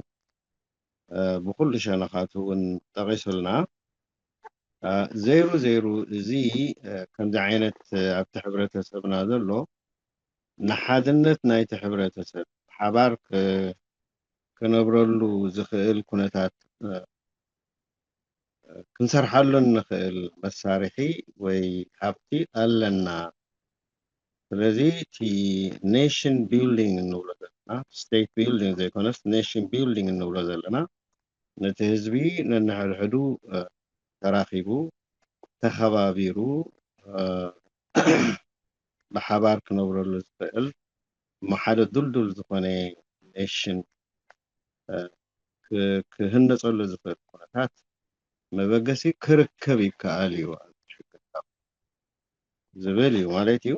ብኩሉ ሸነኻቱ እውን ጠቒሱልና። ዘይሩ ዘይሩ እዚ ከምዚ ዓይነት ኣብቲ ሕብረተሰብና ዘሎ ንሓድነት ናይቲ ሕብረተሰብ ሓባር ክነብረሉ ዝኽእል ኩነታት ክንሰርሓሉ እንኽእል መሳርሒ ወይ ሃብቲ ኣለና። ስለዚ እቲ ኔሽን ቢልዲንግ እንብሎ ዘለና፣ ስቴት ቢልዲንግ ዘይኮነስ ኔሽን ቢልዲንግ እንብሎ ዘለና ነቲ ህዝቢ ነንሕድሕዱ ተራኺቡ ተኸባቢሩ ብሓባር ክነብረሉ ዝኽእል እሞ ሓደ ዱልዱል ዝኾነ ኔሽን ክህነፀሉ ዝኽእል ኩነታት መበገሲ ክርከብ ይከኣል እዩ ዝብል እዩ ማለት እዩ።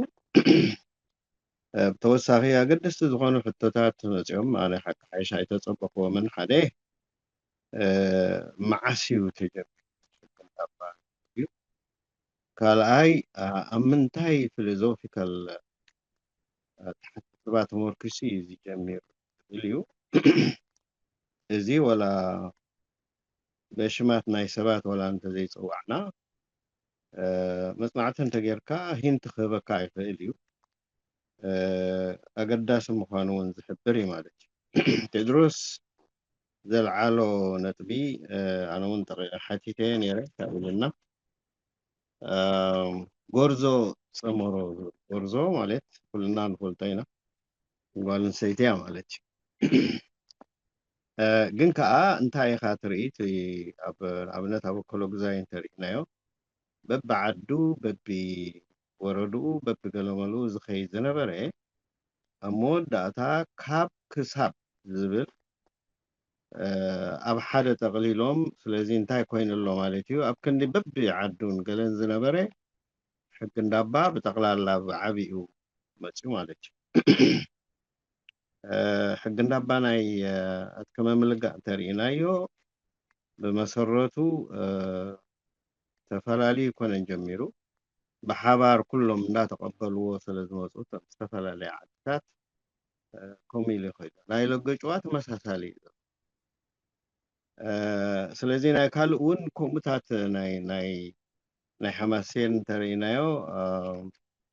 ብተወሳኺ ኣገደስቲ ዝኾኑ ሕቶታት መፂኦም ኣነ ሓቂ ሓይሽ ኣይተፀበኽዎምን። ሓደ መዓስ እዩ ተጀሚሩ? ካልኣይ ኣብ ምንታይ ፊሎዞፊካል ኣተሓሳስባ ተመርኪሱ እዩ ዝጀሚር ዝብል እዩ። እዚ ወላ በሽማት ናይ ሰባት ወላ እንተዘይፀዋዕና መፅናዕቲ እንተጌርካ ሂንት ክህበካ ይኽእል እዩ። ኣገዳሲ ምዃኑ እውን ዝሕብር እዩ ማለት እዩ። ቴድሮስ ዘልዓሎ ነጥቢ ኣነ እውን ሓቲተዮ ነይረ ካብ ኢልና ጎርዞ ፀመሮ፣ ጎርዞ ማለት ኩልና ንፈልጦ ኢና፣ ጓል ኣንስተይቲ እያ ማለት እዩ። ግን ከዓ እንታይ ኢኻ ትርኢ? ኣብነት ኣብ ኣኮሎጉዛይ እንተሪእናዮ በቢ ዓዱ በቢ ወረድኡ በቢ ገለመሉ ዝኸይድ ዝነበረ ኣብ መወዳእታ ካብ ክሳብ ዝብል ኣብ ሓደ ጠቕሊሎም ስለዚ እንታይ ኮይኑ ኣሎ ማለት እዩ። ኣብ ክንዲ በቢ ዓዱን ገለን ዝነበረ ሕጊ እንዳባ ብጠቕላላ ብዓቢኡ መፅዩ ማለት እዩ። ሕጊ እንዳባ ናይ ኣትከመ ምልጋእ እንተርኢናዮ ብመሰረቱ ተፈላለዩ ይኮነን ጀሚሩ ብሓባር ኩሎም እንዳተቐበልዎ ስለ ዝመፁ እቶም ዝተፈላለየ ዓድታት ከምኡ ኢሉ ይኸይዱ። ናይ ለገጭዋ ተመሳሳሊ እዩ። ስለዚ ናይ ካልእ እውን ከምኡታት ናይ ናይ ናይ ሓማሴን እንተርኢናዮ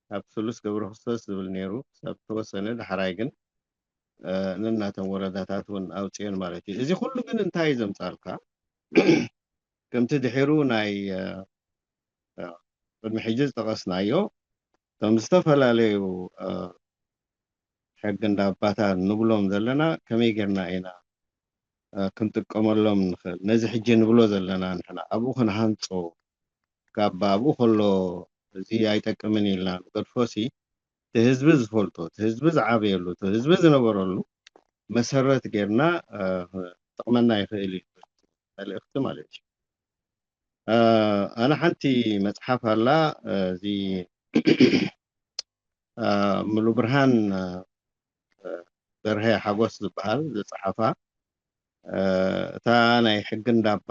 ካብ ስሉስ ገብረ ክርስቶስ ዝብል ነይሩ ክሳብ ተወሰነ ዳሕራይ ግን ነናተን ወረዳታት እውን ኣውፅኤን ማለት እዩ። እዚ ኩሉ ግን እንታይ እዩ ዘምፃልካ? ከምቲ ድሒሩ ናይ ቅድሚ ሕጂ ዝጠቐስናዮ እቶም ዝተፈላለዩ ሕጊ እንዳባታት ንብሎም ዘለና ከመይ ጌርና ኢና ክንጥቀመሎም ንኽእል? ነዚ ሕጂ ንብሎ ዘለና ንሕና ኣብኡ ክንሃንፆ ካብ ኣብኡ ከሎ እዚ ኣይጠቅምን ኢልና ንገድፎ ሲ እቲ ህዝቢ ዝፈልጦ እቲ ህዝቢ ዝዓበየሉ እቲ ህዝቢ ዝነበረሉ መሰረት ጌርና ጥቕመና ይኽእል እዩ መልእኽቲ ማለት እዩ። ኣነ ሓንቲ መፅሓፍ ኣላ እዚ ሙሉ ብርሃን በርሀ ሓጎስ ዝበሃል ዝፀሓፋ እታ ናይ ሕጊ እንዳባ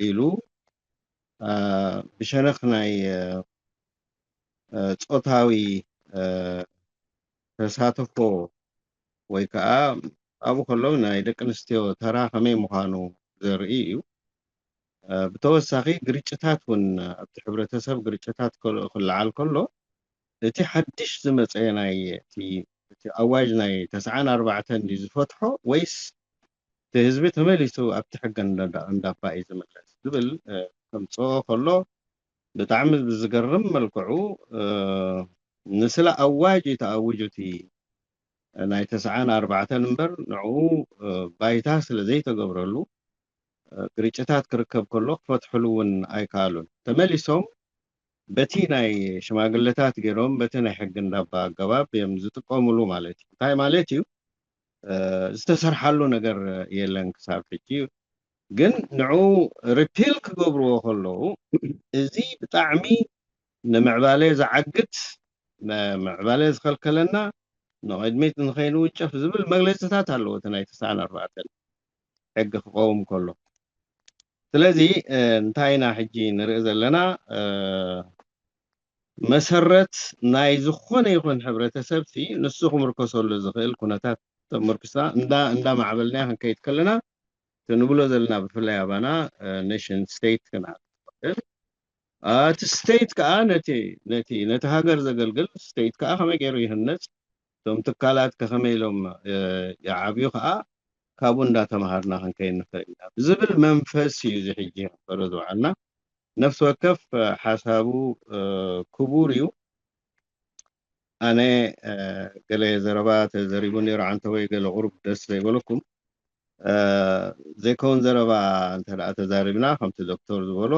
ኢሉ ብሸነኽ ናይ ፆታዊ ተሳትፎ ወይ ከዓ ኣብኡ ከለዉ ናይ ደቂ ኣንስትዮ ተራ ከመይ ምዃኑ ዘርኢ እዩ። ብተወሳኺ ግርጭታት እውን ኣብቲ ሕብረተሰብ ግርጭታት ክለዓል ከሎ እቲ ሓድሽ ዝመፀ ናይ እቲ እቲ ኣዋጅ ናይ ተስዓን ኣርባዕተን ድዩ ዝፈትሖ ወይስ እቲ ህዝቢ ተመሊሱ ኣብቲ ሕገ እንዳ- እንዳባ እዩ ዝምለስ ዝብል እ፣ ከምፅኦ ከሎ ብጣዕሚ ብዝገርም መልክዑ እ፣ ንስለ ኣዋጅ እዩ ተኣውጁ እቲ ናይ ተስዓን ኣርባዕተን እምበር ንዕኡ እ፣ ባይታ ስለ ዘይተገብረሉ እ፣ ግርጭታት ክርከብ ከሎ ክፈትሕሉ እውን ኣይከኣሉን። ተመሊሶም በቲ ናይ ሽማግለታት ገይሮም በቲ ናይ ሕጊ እንዳባ ኣገባብ እዮም ዝጥቀምሉ ማለት እዩ። እንታይ ማለት እዩ? እ፣ ዝተሰርሓሉ ነገር የለን ክሳብ ሕጂ። ግን ንዑ ሪፒል ክገብርዎ ከለዉ እዚ ብጣዕሚ ንምዕባለ ዝዓግት፣ ንምዕባለ ዝኸልከለና፣ ንቕድሚት ንኸይንውጨፍ ዝብል መግለፅታት ኣለዎ እቲ ናይ ተስዓን ኣርባዕተን ሕጊ ክቐውም ከሎ። ስለዚ እ፣ እንታይ ኢና ሕጂ ንርኢ ዘለና? እ፣ መሰረት ናይ ዝኾነ ይኹን ሕብረተሰብ ሲ ንሱ ክምርኮሰሉ ዝኽእል ኩነታት ተመርኩስና እንዳ እንዳማዕበልና ክንከይድ ከለና እቲ ንብሎ ዘለና ብፍላይ ኣባና ኔሽን ስቴት ክንዓል ንኽእል። እ፣ እቲ ስቴት ከዓ ነቲ ነቲ ነቲ ሃገር ዘገልግል ስቴት ከዓ ከመይ ገይሩ ይህነፅ፣ እቶም ትካላት ከ ከመይ ኢሎም እ፣ ይዓብዩ ከዓ ካብኡ እንዳተምሃርና ክንከይድ ንኽእል ኢና ብዝብል መንፈስ እዩ እዚ ሕጂ ክንፈሮ ዝውዓልና። ነፍሲ ወከፍ ሓሳቡ ክቡር እዩ። ኣነ ገለ ዘረባ ተዘሪቡ ነይሩ ዓንተ ወይ ገለ ቁሩብ ደስ ዘይበለኩም ዘይከውን ዘረባ እንተ ደኣ ተዛሪብና ከምቲ ዶክተር ዝበሎ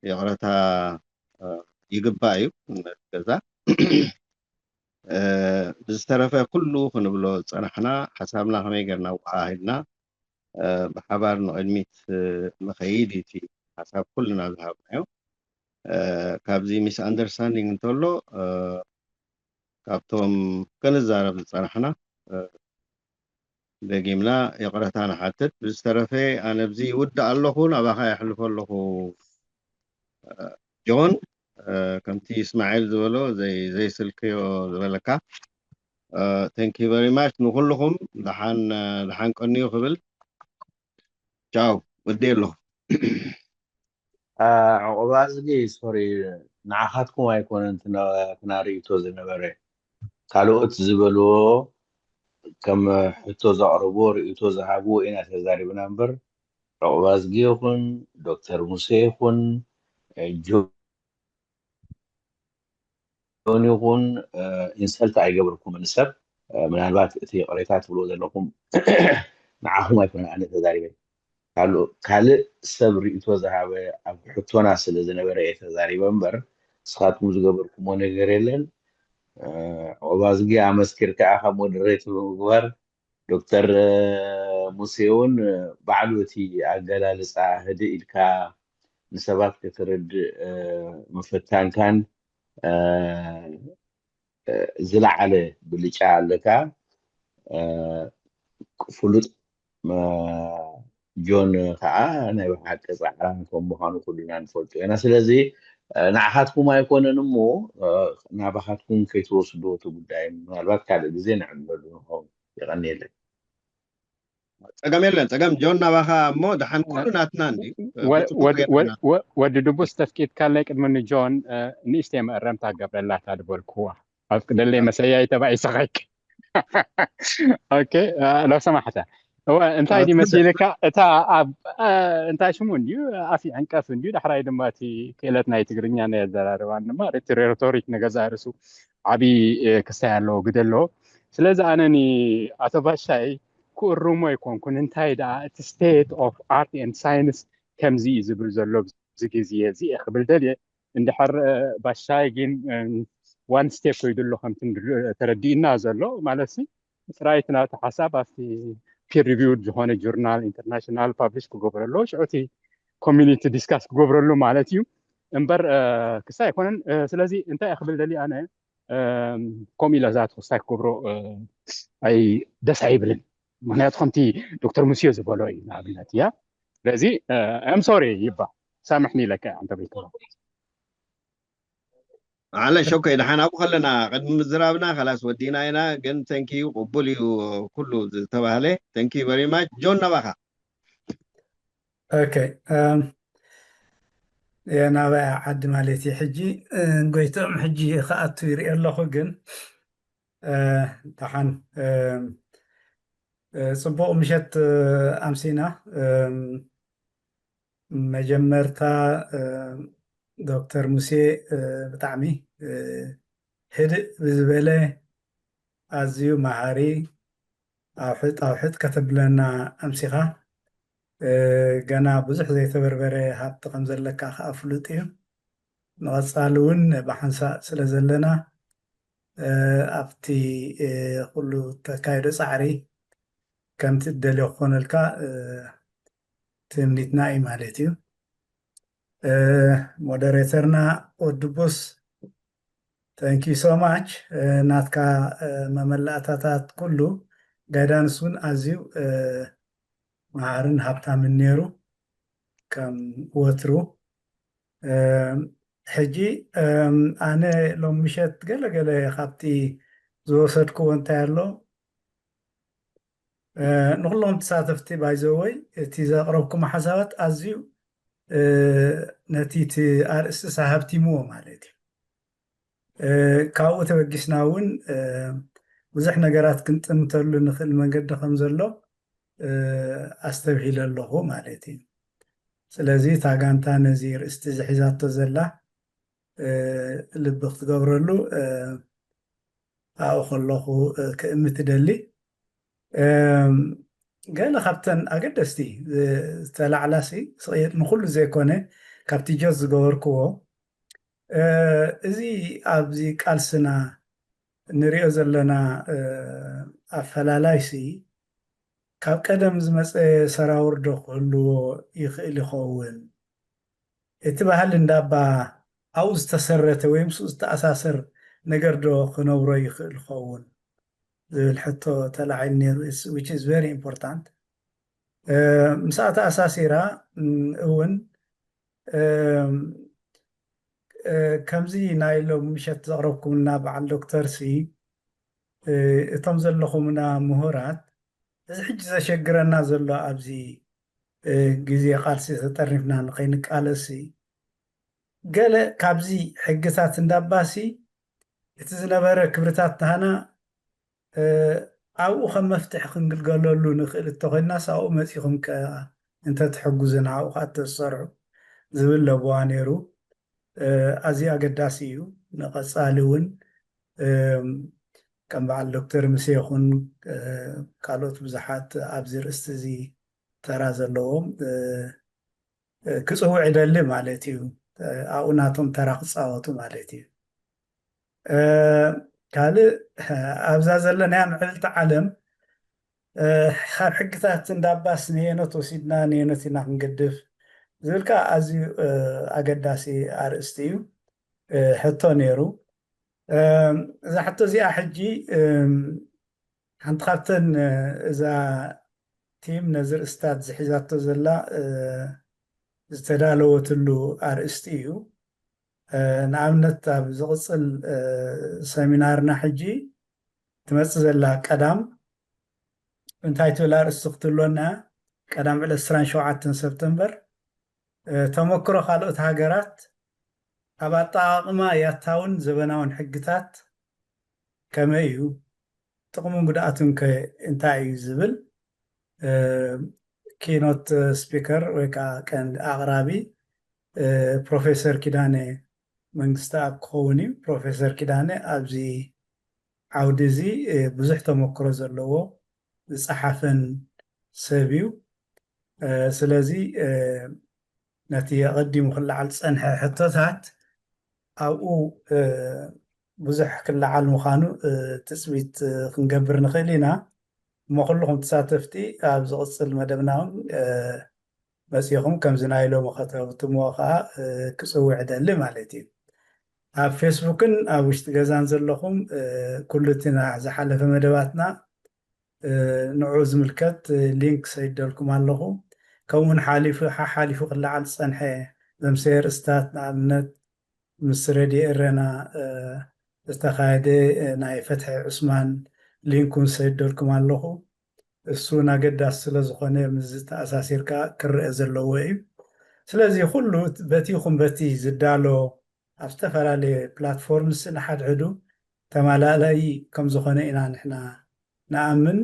ይቕረታ ይግባእ እዩ። ገዛ ብዝተረፈ ኩሉ ክንብሎ ዝፀናሕና ሓሳብና ከመይ ጌርና ኣወሃሂድና ብሓባር ንቕድሚት ንኸይድ እዩ እቲ ሓሳብ ኩልና ዝሃብናዮ። ካብዚ ሚስ ኣንደርስታንዲንግ እንተሎ ካብቶም ክንዛረብ ዝፀናሕና ደጊምና ይቕረታ ንሓትት። ብዝተረፈ ኣነ ኣብዚ ይውዳእ ኣለኹ፣ ናባኻ የሕልፎ ኣለኹ ጆን። ከምቲ እስማዒል ዝበሎ ዘይስልክዮ ዝበለካ። Thank you very much ንኹልኹም። ደሓን ደሓን ቀንዩ ክብል ቻው ወዲ ኣለኹ። ዕቑባ ዝጊ ሶሪ ንዓኻትኩም ኣይኮነን ትናርእቶ ዝነበረ ካልኦት ዝበልዎ ከም ሕቶ ዘቕረብዎ ርእቶ ዝሃብዎ ኢና ተዛሪብና እምበር ዕቑባ ዝጊ ይኹን ዶክተር ሙሴ ይኹን ጆን ይኹን ኢንሰልት ኣይገብርኩምን ሰብ ምናልባት እቲ ይቕሬታ ትብልዎ ዘለኹም ንዓኹም ኣይኮነ ኣነ ተዛሪበ ካልእ ሰብ ርእቶ ዝሃበ ኣብ ሕቶና ስለ ዝነበረ እየ ተዛሪበ እምበር ንስኻትኩም ዝገበርኩሞ ነገር የለን። ዑባዝጊ ኣመስኪር ከዓ ካብ ሞደሬት ብምግባር ዶክተር ሙሴ እውን ባዕሉ እቲ ኣገላልፃ ህድእ ኢልካ ንሰባት ክትርድእ ምፍታንካን ዝለዓለ ብልጫ ኣለካ። ፍሉጥ ጆን ከዓ ናይ ብሓቂ ፃዕራም ከም ምዃኑ ኩሉና ንፈልጦ ኢና። ስለዚ ንዓኻትኩም ኣይኮነን እሞ ናባኻትኩም ከይትወስድዎ እቲ ጉዳይ ምናልባት ካልእ ግዜ ንዕለሉ ንኸውን። የቐንየለይ። ፀገም የለን ፀገም ጆን ናባኻ እሞ ደሓን ኩሉ ናትና እንዲ ወዲ ድቡስ ተፍቂድካለይ ቅድሚ ንጆን ንእሽተይ መእረምታ ገብረላታ ዝበልክዋ ኣብ ቅደለይ መሰያይ ተባኢሰኸክ ኦኬ ለው ሰማሕታ እወ እንታይ ድዩ መሲልካ እታ ኣብ እንታይ ሽሙ እንድዩ ኣፍ ዕንቀፍ እንድዩ ዳሕራይ ድማ እቲ ክእለት ናይ ትግርኛ ናይ ኣዘራርባን ድማ እቲ ሬቶሪክ ንገዛ ርእሱ ዓብዪ ክስታይ ኣለዎ ግደ ኣለዎ ስለዚ ኣነ ንኣቶ ባሻይ ክእርሞ ኣይኮንኩን እንታይ ደኣ እቲ state of art and science ከምዚ እዩ ዝብል ዘሎ ኣብዚ ግዜ እዚ እየ ክብል ደልየ እንድሕር ባሻይ ግን one step ከይዱ ኣሎ ከምቲ ተረዲእና ዘሎ ማለት ሲ ጥራይት ናቲ ሓሳብ ኣብቲ peer reviewed ዝኾነ journal international publish ክገብረሉ ሽዑ እቲ community discuss ክገብረሉ ማለት እዩ እምበር ክሳ ኣይኮነን ስለዚ እንታይ ክብል ደሊ ኣነ ከምኡ ኢለ ዛት ክስታይ ክገብሮ ኣይ ደስ ኣይብልን ምክንያቱ ከምቲ ዶክተር ሙስዮ ዝበሎ እዩ ንኣብነት እያ ስለዚ I'm sorry ይባ ሳምሕኒ ኢለካ እያ እንተበይከ ዓለ ሸኮይ ደሓን ኣብኡ ከለና ቅድሚ ምዝራብና ከላስ ወዲና ኢና ግን thank you ቅቡል እዩ ኩሉ ዝተባህለ thank you very much ጆን ናባኻ okay um, ናባይ ዓዲ ማለት እዩ። ሕጂ ጎይቶም ሕጂ ክኣቱ ይርኢ ኣለኹ። ግን ደሓን ጽቡቕ ምሸት ኣምሲና። መጀመርታ ዶክተር ሙሴ ብጣዕሚ ህድእ ብዝበለ ኣዝዩ መሃሪ ኣውሕጥ ኣውሕጥ ከተብለና ኣምሲኻ። ገና ብዙሕ ዘይተበርበረ ሃብቲ ከም ዘለካ ከዓ ፍሉጥ እዩ። ንቐፃሊ እውን ብሓንሳእ ስለ ዘለና ኣብቲ ኩሉ ተካይዶ ፃዕሪ ከምቲ እደልዮ ክኾነልካ ትምኒትና እዩ ማለት እዩ። ሞደሬተርና ወድቡስ፣ thank you so much። ናትካ መመላእታታት ኩሉ ጋይዳንስ እውን ኣዝዩ መሃርን ሃብታምን ነይሩ ከም ወትሩ። ሕጂ ኣነ ሎም ምሸት ገለገለ ካብቲ ዝወሰድክዎ እንታይ ኣሎ፣ ንኩሎም ተሳተፍቲ ባይዘወይ እቲ ዘቕረብኩም ሓሳባት ኣዝዩ ነቲ እቲ ኣርእስቲ ሃብቲምዎ ማለት እዩ። ካብኡ ተበጊስና እውን ብዙሕ ነገራት ክንጥምተሉ ንኽእል መንገዲ ከም ዘሎ ኣስተብሂለ ኣለኹ ማለት እዩ። ስለዚ እታ ጋንታ ነዚ ርእስቲ ዝሒዛቶ ዘላ ልቢ ክትገብረሉ ኣብኡ ከለኹ ክእምት እደሊ። ገለ ካብተን ኣገደስቲ ዝተላዕላሲ ንኩሉ ዘይኮነ ካብቲ ጆት ዝገበርክዎ፣ እዚ ኣብዚ ቃልስና ንሪኦ ዘለና ኣፈላላይሲ ካብ ቀደም ዝመፀ ሰራውር ዶ ክህልዎ ይኽእል ይኸውን? እቲ ባህሊ እንዳባ ኣብኡ ዝተሰረተ ወይ ምስኡ ዝተኣሳሰር ነገር ዶ ክነብሮ ይኽእል ይኸውን ዝብል ሕቶ ተላዒሉ ነይሩ፣ which is very important። ምስኣ ተኣሳሲራ እውን ከምዚ ናይ ሎም ምሸት ዘቕረብኩምና በዓል ዶክተር ሲ፣ እቶም ዘለኹምና ምሁራት፣ እዚ ሕጂ ዘሸግረና ዘሎ ኣብዚ ግዜ ቃልሲ ተጠርኒፍና ንኸይንቃለሲ ገለ ካብዚ ሕግታት እንዳባሲ እቲ ዝነበረ ክብርታት ናህና ኣብኡ ከም መፍትሒ ክንግልገለሉ ንኽእል እንተኾይናስ ኣብኡ መፂኹም ከ እንተትሕጉዝና ኣብኡ ከዓ ተዝሰርሑ ዝብል ለበዋ ነይሩ። ኣዝዩ ኣገዳሲ እዩ። ንቐፃሊ እውን ከም በዓል ዶክተር ምሴ ይኹን ካልኦት ብዙሓት ኣብዚ ርእስቲ እዚ ተራ ዘለዎም ክፅውዕ ይደሊ ማለት እዩ። ኣብኡ ናቶም ተራ ክፃወቱ ማለት እዩ። ካልእ ኣብዛ ዘለናያ ምዕብልቲ ዓለም ካብ ሕግታት እንዳባስ ንየኖት ወሲድና ንየኖት ኢና ክንገድፍ ዝብል ከዓ ኣዝዩ ኣገዳሲ ኣርእስቲ እዩ። ሕቶ ነይሩ። እዛ ሕቶ እዚኣ ሕጂ ሓንቲ ካብተን እዛ ቲም ነዚ ርእስታት ዝሒዛቶ ዘላ ዝተዳለወትሉ ኣርእስቲ እዩ። ንኣብነት ኣብ ዝቕፅል ሰሚናርና ሕጂ ትመፅእ ዘላ ቀዳም እንታይ ትብል ኣርእስቲ ክትህልወና? ቀዳም ዕለት ዕስራን ሸውዓተን ሰፕተምበር ተመክሮ ካልኦት ሃገራት ኣብ ኣጠቓቕማ ያታውን ዘበናውን ሕግታት ከመይ እዩ? ጥቕሙን ጉድኣቱን ከ እንታይ እዩ ዝብል ኪኖት ስፒከር ወይ ከዓ ቀንዲ ኣቕራቢ ፕሮፌሰር ኪዳነ መንግስተኣብ ክኸውን እዩ። ፕሮፌሰር ኪዳነ ኣብዚ ዓውዲ እዚ ብዙሕ ተመክሮ ዘለዎ ዝፀሓፈን ሰብ እዩ። ስለዚ ነቲ ኣቐዲሙ ክለዓል ዝፀንሐ ሕቶታት ኣብኡ ብዙሕ ክለዓል ምዃኑ ትፅቢት ክንገብር ንኽእል ኢና። እሞ ኩልኹም ተሳተፍቲ ኣብ ዝቕፅል መደብና እውን መፂኹም ከምዚ ናይ ሎሚ ከተብትምዎ ከዓ ክፅውዕ ደሊ ማለት እዩ። ኣብ ፌስቡክን ኣብ ውሽጢ ገዛን ዘለኹም ኩሉ እቲ ዝሓለፈ መደባትና ንዑ ዝምልከት ሊንክ ሰይደልኩም ኣለኹ። ከምኡውን ሓሊፉ ሓሓሊፉ ክለዓል ዝፀንሐ ዘምሰየ ርእስታት ንኣብነት ምስ ረድዮ ኤረና ዝተኻየደ ናይ ፈትሒ ዑስማን ሊንክ እውን ሰይደልኩም ኣለኹ። እሱ እውን ኣገዳሲ ስለ ዝኾነ ምስ ዝተኣሳሲርካ ክረአ ዘለዎ እዩ። ስለዚ ኩሉ በቲ ይኹን በቲ ዝዳሎ ኣብ ዝተፈላለየ ፕላትፎርምስ ንሓድሕዱ ተማላላይ ከም ዝኾነ ኢና ንሕና ንኣምን።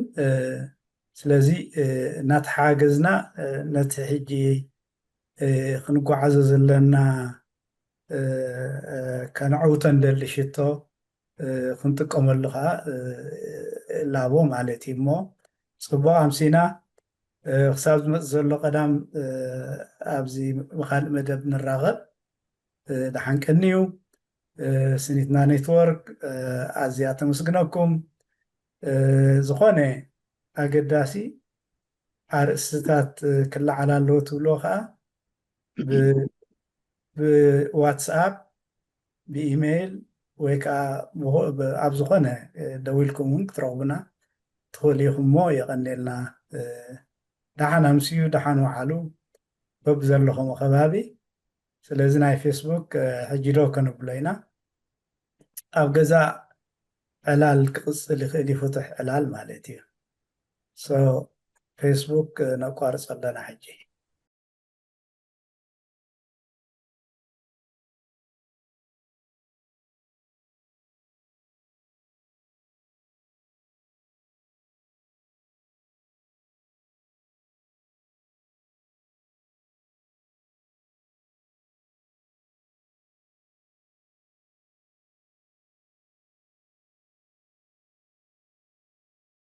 ስለዚ እናተሓጋገዝና ነቲ ሕጂ ክንጓዓዞ ዘለና ከነዐውቶ እንደሊ ሽቶ ክንጥቀመሉ ከዓ እላቦ ማለት እዩ። እሞ ፅቡቕ ኣምሲና። ክሳብ ዝመፅእ ዘሎ ቀዳም ኣብዚ ብካልእ መደብ ንራኸብ። ደሓን ቀንዩ። ስኒትና ኔትወርክ ኣዝያ ተመስግነኩም። ዝኾነ ኣገዳሲ ኣርእስትታት ክለዓል ኣለዎ ትብልዎ ከዓ ብዋትስኣፕ፣ ብኢሜይል ወይ ከዓ ኣብ ዝኾነ ደዊልኩም እውን ክትረኽቡና ትኽእሉ ኢኹም። እሞ የቐንየልና። ደሓን ኣምስዩ፣ ደሓን ወዓሉ። በብዘለኹም ከባቢ። ስለዚ ናይ ፌስቡክ ሕጂ ዶ ከነብሎ ኢና። ኣብ ገዛ ዕላል ክቕፅል ይኽእል እዩ፣ ፍቱሕ ዕላል ማለት እዩ። ፌስቡክ ነቋርፅ ኣለና ሕጂ።